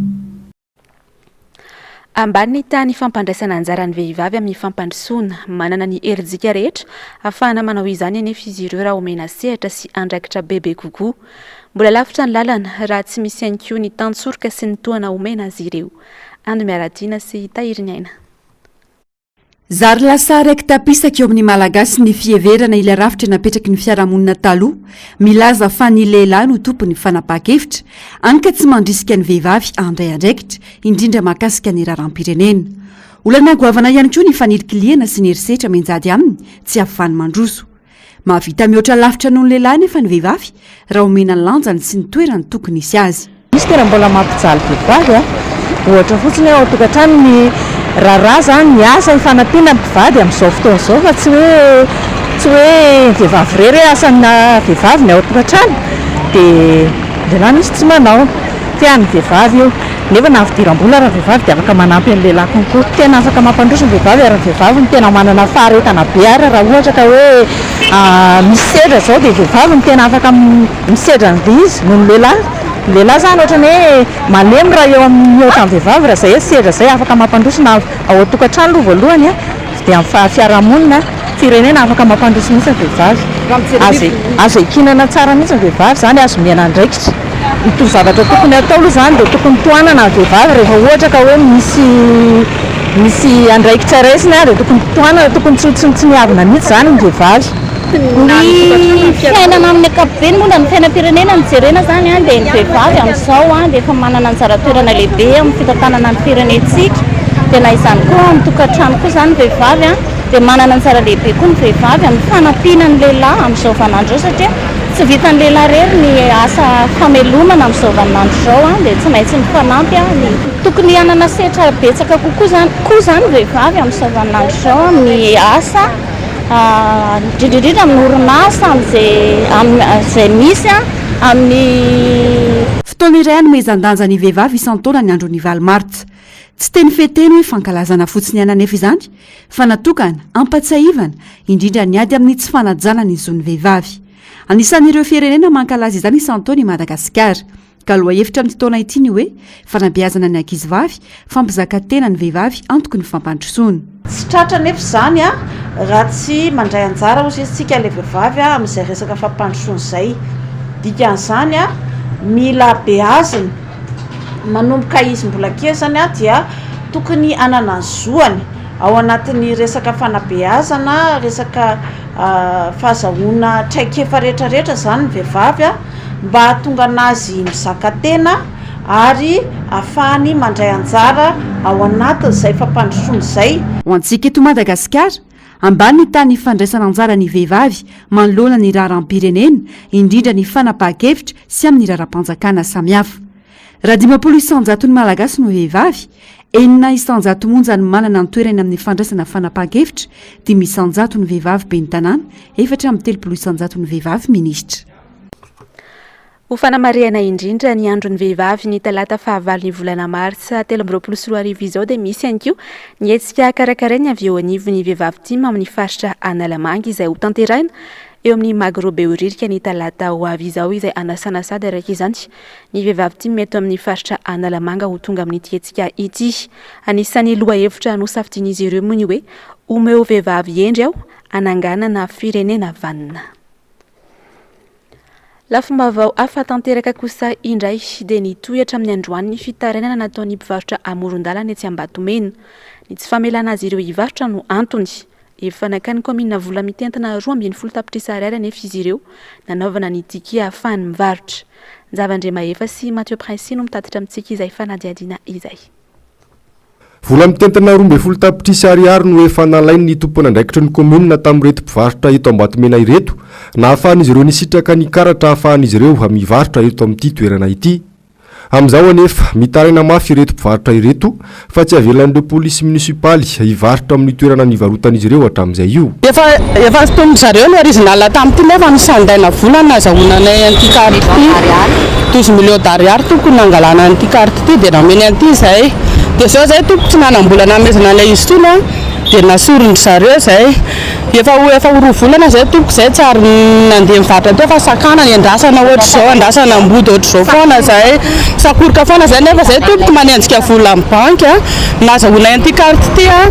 B: Ambany ny tahan'ny fampandraisana anjara ny vehivavy amin'ny fampandrosoana. Manana ny herijika rehetra ahafahana manao izany anefa izy ireo raha omena sehatra sy andraikitra bebe kokoa. Mbola lavitra ny lalana raha tsy misy ihany koa ny tantsoroka sy ny tohana omena azy ireo. Ando Miaradiana sy Tahiriniaina.
K: Zary lasa raiki-tapisaka eo amin'ny Malagasy ny fiheverana ilay rafitra napetraky ny fiarahamonina taloha milaza fa ny lehilahy no tompon'ny fanapahan-kevitra, hany ka tsy mandrisika ny vehivavy handray andraikitra, indrindra mahakasika ny raharaham-pirenena. Olana goavana ihany koa ny fanilikilihana sy ny herisetra mianjady aminy tsy ahafahany mandroso. Mahavita mihoatra lavitra noho ny lehilahy anefa ny vehivavy raha omena ny lanjany sy ny toerany tokony hisy azy.
P: Misy tena mbola mampijaly vehivavy a! Ohatra fotsiny hoe ao an-tokantrano ny raharaha izany, ny asa ifanampiana ny mpivady amin'izao fotoana izao fa tsy hoe tsy hoe ny vehivavy irery hoe asan'ny vehivavy ny ao an-tokantrano dia ny lehilahy misy tsy manao. Tian'ny vehivavy io. Nefa na fidiram-bola ary ny vehivavy dia afaka manampy ny lehilahy konkoa. Tena afaka mampandroso ny vehivavy ary ny vehivavy no tena manana faharetana be ary raha ohatra ka hoe misy sedra izao dia vehivavy no tena afaka misedra an'ilay izy noho ny lehilahy. Ny lehilahy izany ohatran'ny hoe malemy raha eo amin'ny mihoatra ny vehivavy raha izay hoe sedra izay afaka mampandroso na ao an-tokantrano aloha voalohany dia amin'ny fiarahamonina, firenena afaka mampandroso mihitsy ny vehivavy. Azo azo iankinana tsara mihitsy ny vehivavy izany, azo omena andraikitra. Ny to zavatra tokony atao aloha izany dia tokony tohanana ny vehivavy rehefa ohatra ka hoe misy misy andraikitra raisiny dia tokony tohanana, tokony tsy ho tsinontsiniavina mihitsy izany ny vehivavy.
Q: Ny fiainana amin'ny ankapobeny moa na ny fiainam-pirenena no jerena izany dia ny vehivavy amin'izao dia efa manana anjara toerana lehibe amin'ny fitantanana ny firenentsika dia na izany koa ao amin'ny tokantrano koa izany ny vehivavy dia manana anjara lehibe koa ny vehivavy amin'ny fanampiana ny lehilahy amin'izao vaninandro izao satria. Tsy vitan'ny lehilahy irery ny asa famelomana amin'izao vaninandro izao dia tsy maintsy mifanampy ny. Tokony hanana sehatra betsaka kokoa izany koa izany ny vehivavy amin'izao vaninandro izao amin'ny asa indrindra indrindra amin'ny orinasa amin'izay amin'izay misy amin'ny.
K: Fotoana iray hanomezan-danja ny vehivavy isan-taona ny andron'ny valo martsa. Tsy teny fehiteny hoe fankalazana fotsiny ihany anefa izany fa natokana hampatsiahivana indrindra ny ady amin'ny tsy fanajana ny zon'ny vehivavy. Anisan'ireo firenena mankalaza izany isan-taona i Madagasikara. Ka lohahevitra amin'ity taona ity ny hoe fanabeazana ny ankizivavy, fampizakantena ny vehivavy antoky ny fampandrosoana.
P: Tsy tratra anefa izany raha tsy mandray anjara hozy isika ilay vehivavy amin'izay resaka fampandrosoana izay. Dikan'izany mila beazina manomboka izy mbola kely izany dia tokony hanana ny zoany ao anatin'ny resaka fanabeazana, resaka fahazahoana traikefa rehetra rehetra izany ny vehivavy mba hahatonga an'azy mizaka tena ary ahafahany mandray anjara ao anatin'izay fampandrosoana izay.
K: Ho antsika eto Madagasikara, ambany ny tahan'ny fandraisana anjara ny vehivavy manoloana ny raharaham-pirenena, indrindra ny fanapahan-kevitra sy amin'ny raharaham-panjakana samihafa. Raha 50 isan-jaton'ny Malagasy no vehivavy, enina isan-jato monja no manana ny toerany amin'ny fandraisana fanapahan-kevitra, dimy isan-jato ny vehivavy ben'ny tanàna, 34 isan-jato ny vehivavy minisitra.
B: Ho fanamarihana indrindra ny andron'ny vehivavy ny talata fahavalon'ny volana martsa 2023 izao dia misy ihany koa ny hetsika karakarain'ny avy eo anivon'ny vehivavy tim amin'ny faritra Analamanga izay hotanterahina eo amin'ny Magro Behoririka ny talata ho avy izao izay hanasana sady araka izany ny vehivavy tim eto amin'ny faritra Analamanga ho tonga amin'ity hetsika ity. Anisan'ny lohahevitra nosafidian'izy ireo moa ny hoe Omeo vehivavy hendry aho hananganana firenena vanona. Lafim-baovao hafa tanteraka kosa indray dia nitohy hatramin'ny androany ny fitarainana nataon'ny mpivarotra amoron-dalana etsy Ambatomena. Ny tsy famelana azy ireo hivarotra no antony. Efa nakan'ny kaominina vola mitentina 12 tapitrisa ariary anefa izy ireo nanaovana ny ticket ahafahany mivarotra. Njava Andriamahefa sy Mathieu Princi no mitatitra amintsika izay fanadihadiana izay.
J: Vola mitentina 12 tapitrisa ariary no efa nalain'ny tompon'andraikitry ny kaominina tamin'ireto mpivarotra eto Ambatomena ireto, nahafahan'izy ireo nisitraka ny karatra ahafahan'izy ireo mivarotra eto amin'ity toerana ity. Amin'izao anefa, mitaraina mafy ireto mpivarotra ireto fa tsy avelan'ireo polisy minisipaly hivarotra amin'io toerana nivarotan'izy ireo hatramin'izay io.
L: Efa efa sintomin-dry zareo ny original tamin'ity nefa nosandaina vola nazahoana anay an'ity carte ity. Douze millions d'ariary tompoko no nangalana an'ity carte ity dia nameny an'ity izahay. Dia izao izahay tompoko tsy nanam-bola nanomezana an'ilay izy intsony an, dia nasorin-dry zareo izahay. Efa ho efa ho roa volana izay tompoko izay tsy ary nandeha nivarotra teo fa sakanana endrasana ohatr'izao endrasana ambody ohatr'izao foana izay sakoroka foana izay nefa izay tompoko manenjika vola amin'ny banky a nazahoanay an'ity carte ity a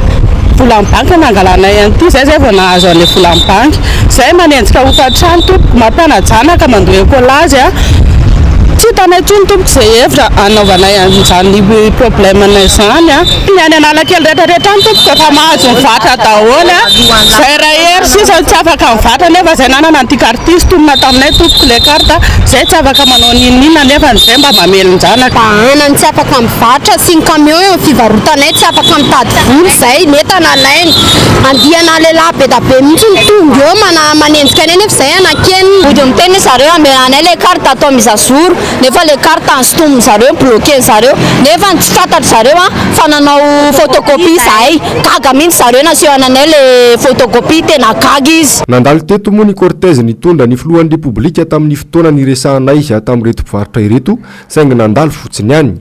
L: vola amin'ny banky nangalanay an'ity izay izay vao nahazo an'ilay vola amin'ny banky izay manenjika hofantrano tompoko mampiana-janaka mandoa écolage a tsy hitanay intsony tompoko izay hevitra hanaovanay an'izany problème-nay izany a. Ny any Analakely rehetra rehetra any tompoko efa mahazo mivatra daholo a! Zay iray hery sisa no tsy afaka mivatra nefa zay nanana an'ity carte ity sintomina taminay tompoko le carte zay tsy afaka manao n'inon'inona nefa ny zay mba mamelon-janaka.
R: Bahana ny tsy afaka mivarotra sy ny camion eo amin'ny fivarotanay tsy afaka mitady vola izay ny entana alainy. Andiana lehilahy be da be mihitsy no tonga eo mana manenjika anay nefa izay anankenina. Mody miteny zareo ameranay le carte atao mise à jour. Nefa le carte ansintomin zareo bloquer zareo nefa tsy fantatry zareo an fa nanao photocopie zahay gaga mintsy zareo nasehony anay le photocopie tena gaga izy.
J: Nandalo teto moa ny cortège nitondra ny filohan'ny Repoblika tamin'ny fotoana niresahanay tamin'ireto mpivarotra ireto saingy nandalo fotsiny ihany.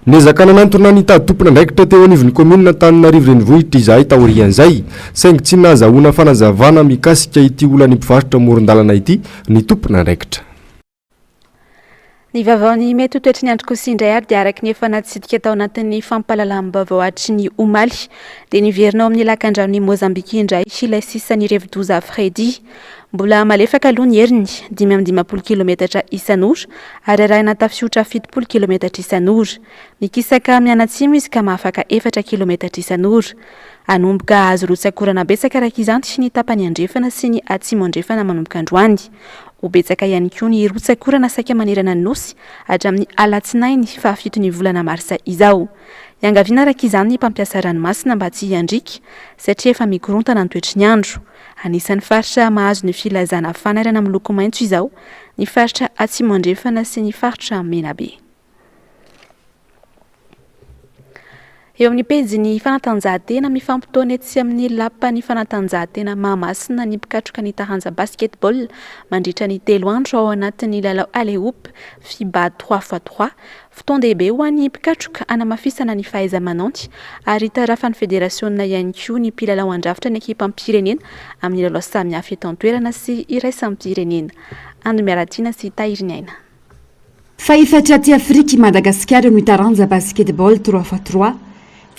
J: Niezaka nanantona nitady tompon'andraikitra teo anivon'ny kaominina Antananarivo Renivohitra izahay taorian'izay, saingy tsy nahazahoana fanazavana mikasika ity olan'ny mpivarotra amoron-dalana ity ny tompon'andraikitra.
B: Ny vaovaon'ny mety ho toetry ny andro kosa indray ary dia araka ny efa natsidika tao anatin'ny fampahalalam-baovao hatry ny omaly dia niverina ao amin'ny lakandranon'i Mozambika indray ilay sisan'ny rivodoza Freddy. Mbola malefaka aloha ny heriny, 55 kilometatra isan'ora, ary arahina tafiotra 70 kilometatra isan'ora. Mikisaka mianatsimo izy ka mahafaka efatra kilometatra isan'ora. Hanomboka hahazo rotsak'orana betsaka araka izany ny tapany andrefana sy ny atsimo andrefana manomboka androany. Ho betsaka ihany koa ny rotsak'orana saika manerana ny Nosy hatramin'ny alatsinainy fahafiton'ny volana marsa izao. Iangaviana araka izany ny mpampiasa ranomasina mba tsy hiandriaka satria efa mikorontana ny toetry ny andro. Anisan'ny faritra mahazo ny filazana fanairana miloko maitso izao ny faritra Atsimo Andrefana sy ny faritra Menabe. Eo amin'ny pejin'ny fanatanjahantena, mifampitaona etsy amin'ny lapan'ny fanatanjahantena Mahamasina ny mpikatroka ny taranja basketball mandritra ny telo andro ao anatin'ny lalao Alley-Oop Fiba trois fois trois. Fotoan-dehibe ho an'ny mpikatroka hanamafisana ny fahaiza-manaony ary hitarafan'ny federasionina ihany koa ny mpilalao handrafitra ny ekipam-pirenena amin'ny lalao samihafa eto an-toerana sy iraisam-pirenena. Ando Miaratiana sy Tahiriniaina.
K: Fahefatra aty Afrika i Madagasikara eo amin'ny taranja basketball trois fois trois.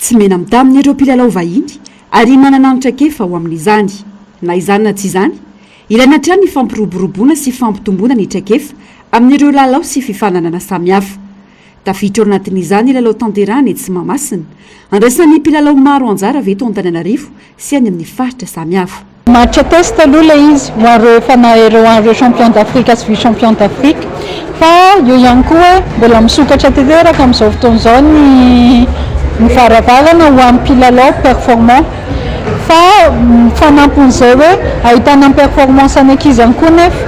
K: Tsy mena-mitaha amin'ireo mpilalao vahiny ary manana ny traikefa ho amin'izany. Na izany na tsy izany, ilaina hatrany ny fampiroboroboana sy fampitomboana ny traikefa amin'ireo lalao sy fifaninanana samihafa. Tafiditra ao anatin'izany ny lalao tanterahana etsy Mahamasina, andraisan'ny mpilalao maro anjara avy eto Antananarivo sy any amin'ny faritra samihafa.
S: Match test aloha ilay izy ho an'ireo efa na ireo an'ireo champion d'Afrique sy vice champion d'Afrique fa eo ihany koa hoe mbola misokatra tanteraka amin'izao fotoana izao ny ny varavarana ho an'ny mpilalao performant fa fanampin'izay hoe ahitana ny performance an'ny ankizy ihany koa nefa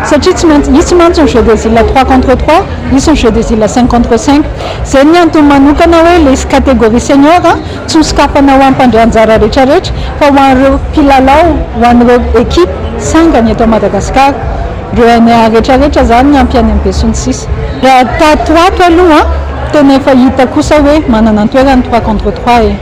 S: satria tsy maintsy hisy mantsy ny jeu des îles trois contre trois hisy ny jeu des îles cinq contre cinq izay ny antony manokana hoe ilay catégorie senior Tsy ho sokafana ho an'ny mpandray anjara rehetrarehetra fa ho an'ireo mpilalao, ho an'ireo ekipa sangany eto Madagasikara. Ireo NA rehetrarehetra izany ny ampy any amin'ny be sy ny sisa. Raha tato ho ato aloha, tena efa hita kosa hoe manana ny toerany ny trois contre trois e.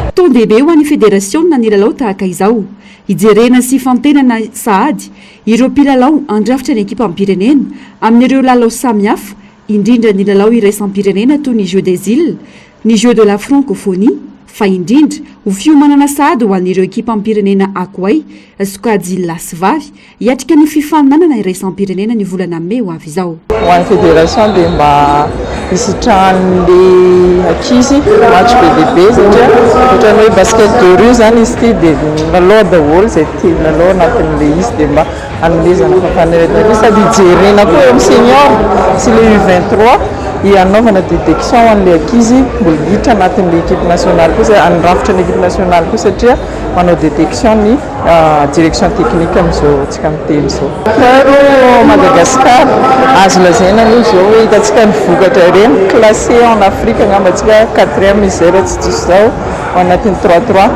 K: Fotoan-dehibe ho an'ny federasiona ny lalao tahaka izao. Hijerena sy hifantenana sahady ireo mpilalao handrafitra ny ekipam-pirenena amin'ireo lalao samihafa, indrindra ny lalao iraisam-pirenena toy ny Jeux des Iles, Ny Jeux de la Francophonie, fa indrindra ho fiomanana sahady ho an'ireo ekipam-pirenena Akoay, sokajy lahy sy vavy, hiatrika ny fifaninanana iraisam-pirenena ny volana mey ho avy izao.
T: Ho an'ny fédération dia mba hisitrahan'ny ankizy match be dia be satria ohatran'ny hoe basket de rue izany izy ity dia milalao daholo izay tia milalao anatin'ilay izy dia mba hanomezana fampaneretana ankizy sady hijerena koa eo amin'ny senior sy ilay U 23 hanaovana détection ho an'ilay ankizy mbola hiditra anatin'ilay équipe nationale koa izay handrafitra ny équipe nationale koa satria manao détection ny direction technique amin'izao tsika miteny izao. Frère Madagascar, azo lazaina aloha izao hoe hitantsika ny vokatra ireny, classé en Afrique angamba tsika quatrième izay raha tsy diso zaho ao anatin'ny trois trois.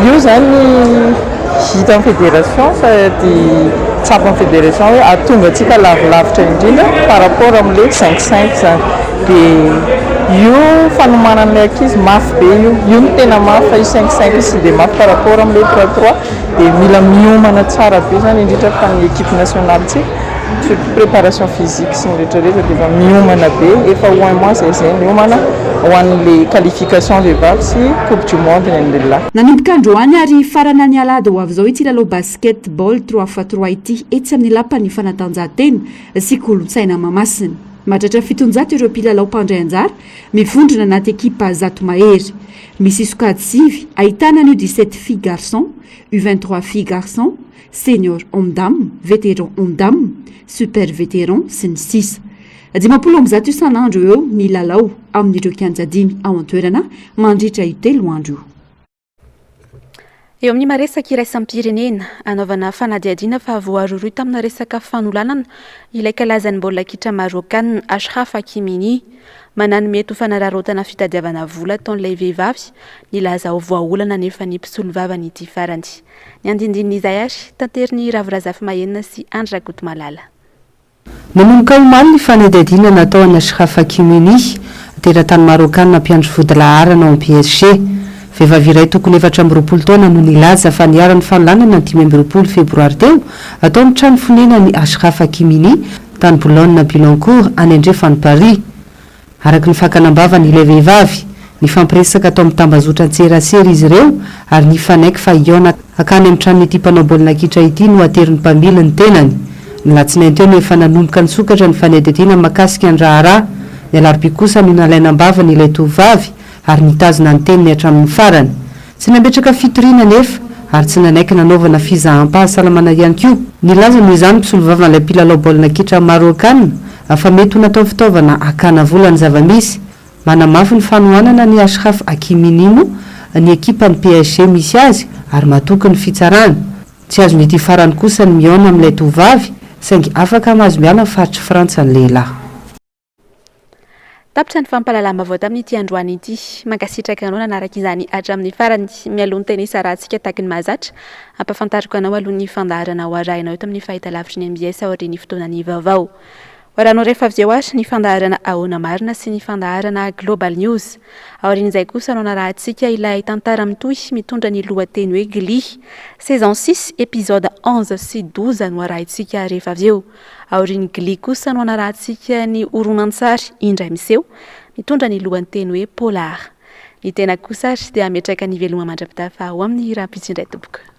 T: Io izany hitan'ny fédération sady tsapan'ny fédération hoe hahatonga antsika lavilavitra indrindra par rapport amin'ilay cinq cinq izany. Dia io fanomanana ilay ankizy mafy be io, io no tena mafy fa io cinq cinq io tsy dia mafy par rapport amin'ilay trois trois. Dia mila miomana tsara be izany indrindra fa ny équipe nationale-ntsika surtout préparation physique sy ny rehetra rehetra dia efa miomana be, efa ho un mois izay izay miomana ho an'ilay qualification vehivavy sy coupe du monde ny an'ny lehilahy.
K: Nanomboka androany ary hifarana ny alahady ho avy izao ity lalao basket ball trois fois trois ity etsy amin'ny lapan'ny fanatanjahantena sy kolontsaina Mahamasina. Mahatratra 700 ireo mpilalao mpandray anjara mivondrona anaty ekipa 100 mahery. Misy sokajy sivy ahitana ny U 17 filles garçons, U 23 filles garçons, Senior homme dame, Vétéran homme dame, Super vétéran, sy ny sisa 150 isan'andro eo ny lalao amin'ireo kianja dimy ao an-toerana mandritra io telo andro io.
B: Eo amin'ny maresaka iraisam-pirenena, anaovana fanadihadiana fa voarohirohy tamina resaka fanolanana ilay kalazan'ny baolina kitra Marokanina Achraf Hakimini. Manahy ny mety ho fanararaotana fitadiavana vola ataon'ilay vehivavy, nilaza ho voaolana anefa ny mpisolovavan'ity farany. Ny andindinin'izay ary, tanterin'i Ravo Razafimahenina sy Andry Rakotomalala.
U: Nanomboka omaly ny fanadihadiana natao an'i Achraf Hakimini, teratany Marokanina mpiandry vodilaharana ao amin'ny PSG. Vehivavy iray tokony 24 taona no nilaza fa niharan'ny fanolanana ny 25 febroary teo tao amin'ny trano fonenan'i Achraf Hakimini. tany Boulogne-Billancourt, any andrefan'i Paris. Araka ny fakana am-bavany ilay vehivavy, nifampiresaka tao amin'ny tambazotran-tserasera izy ireo ary nifanaiky fa hihaona hakany amin'ny tranon'ity mpanao baolina kitra ity no aterin'ny mpamily ny tenany. Ny alatsinainy teo no efa nanomboka nisokatra ny fanadihadiana mahakasika ny raharaha. Ny alarobia kosa no nalaina am-bavany ilay tovovavy ary nitazona ny teniny hatramin'ny farany. Tsy nametraka fitoriana anefa ary tsy nanaiky nanaovana fizaham-pahasalamana ihany koa. Nilaza noho izany ny mpisolovavan'ilay mpilalao baolina kitra Maroakana fa mety ho natao fitaovana hakana vola ny zava-misy. Manamafy ny fanohanana an'i Achraf Hakimi moa ny ekipan'ny PSG misy azy ary matoky ny fitsarana. Tsy azon'ity farany kosa ny mihaona amin'ilay tovovavy saingy afaka mahazo miala ny faritr'i Frantsa ny lehilahy.
B: Tapitra ny fampahalalam-baovao tamin'ity androany ity. Mankasitraka anao nanaraka izany hatramin'ny farany. Mialoha ny tena hisarahantsika tahaky ny mahazatra, ampahafantariko anao aloha ny fandaharana ho arahinao eto amin'ny fahitalavitry ny mbs aorian'ny fotoanan'ny vaovao. Ho arahinao rehefa avy eo ary ny fandaharana Ahoana Marina sy ny fandaharana Global News. Aorian'izay kosa no hanarahantsika ilay tantara mitohy mitondra ny lohateny hoe Glee. Saison six, épisode 11 sy 12 no harahintsika rehefa avy eo. Aorian'ny Glee kosa no hanarahantsika ny horonantsary indray miseho, mitondra ny lohanteny hoe Polar. Ny tena kosa ary dia hametraka ny veloma mandra-pitafa ho amin'ny rahampitso indray tompoko.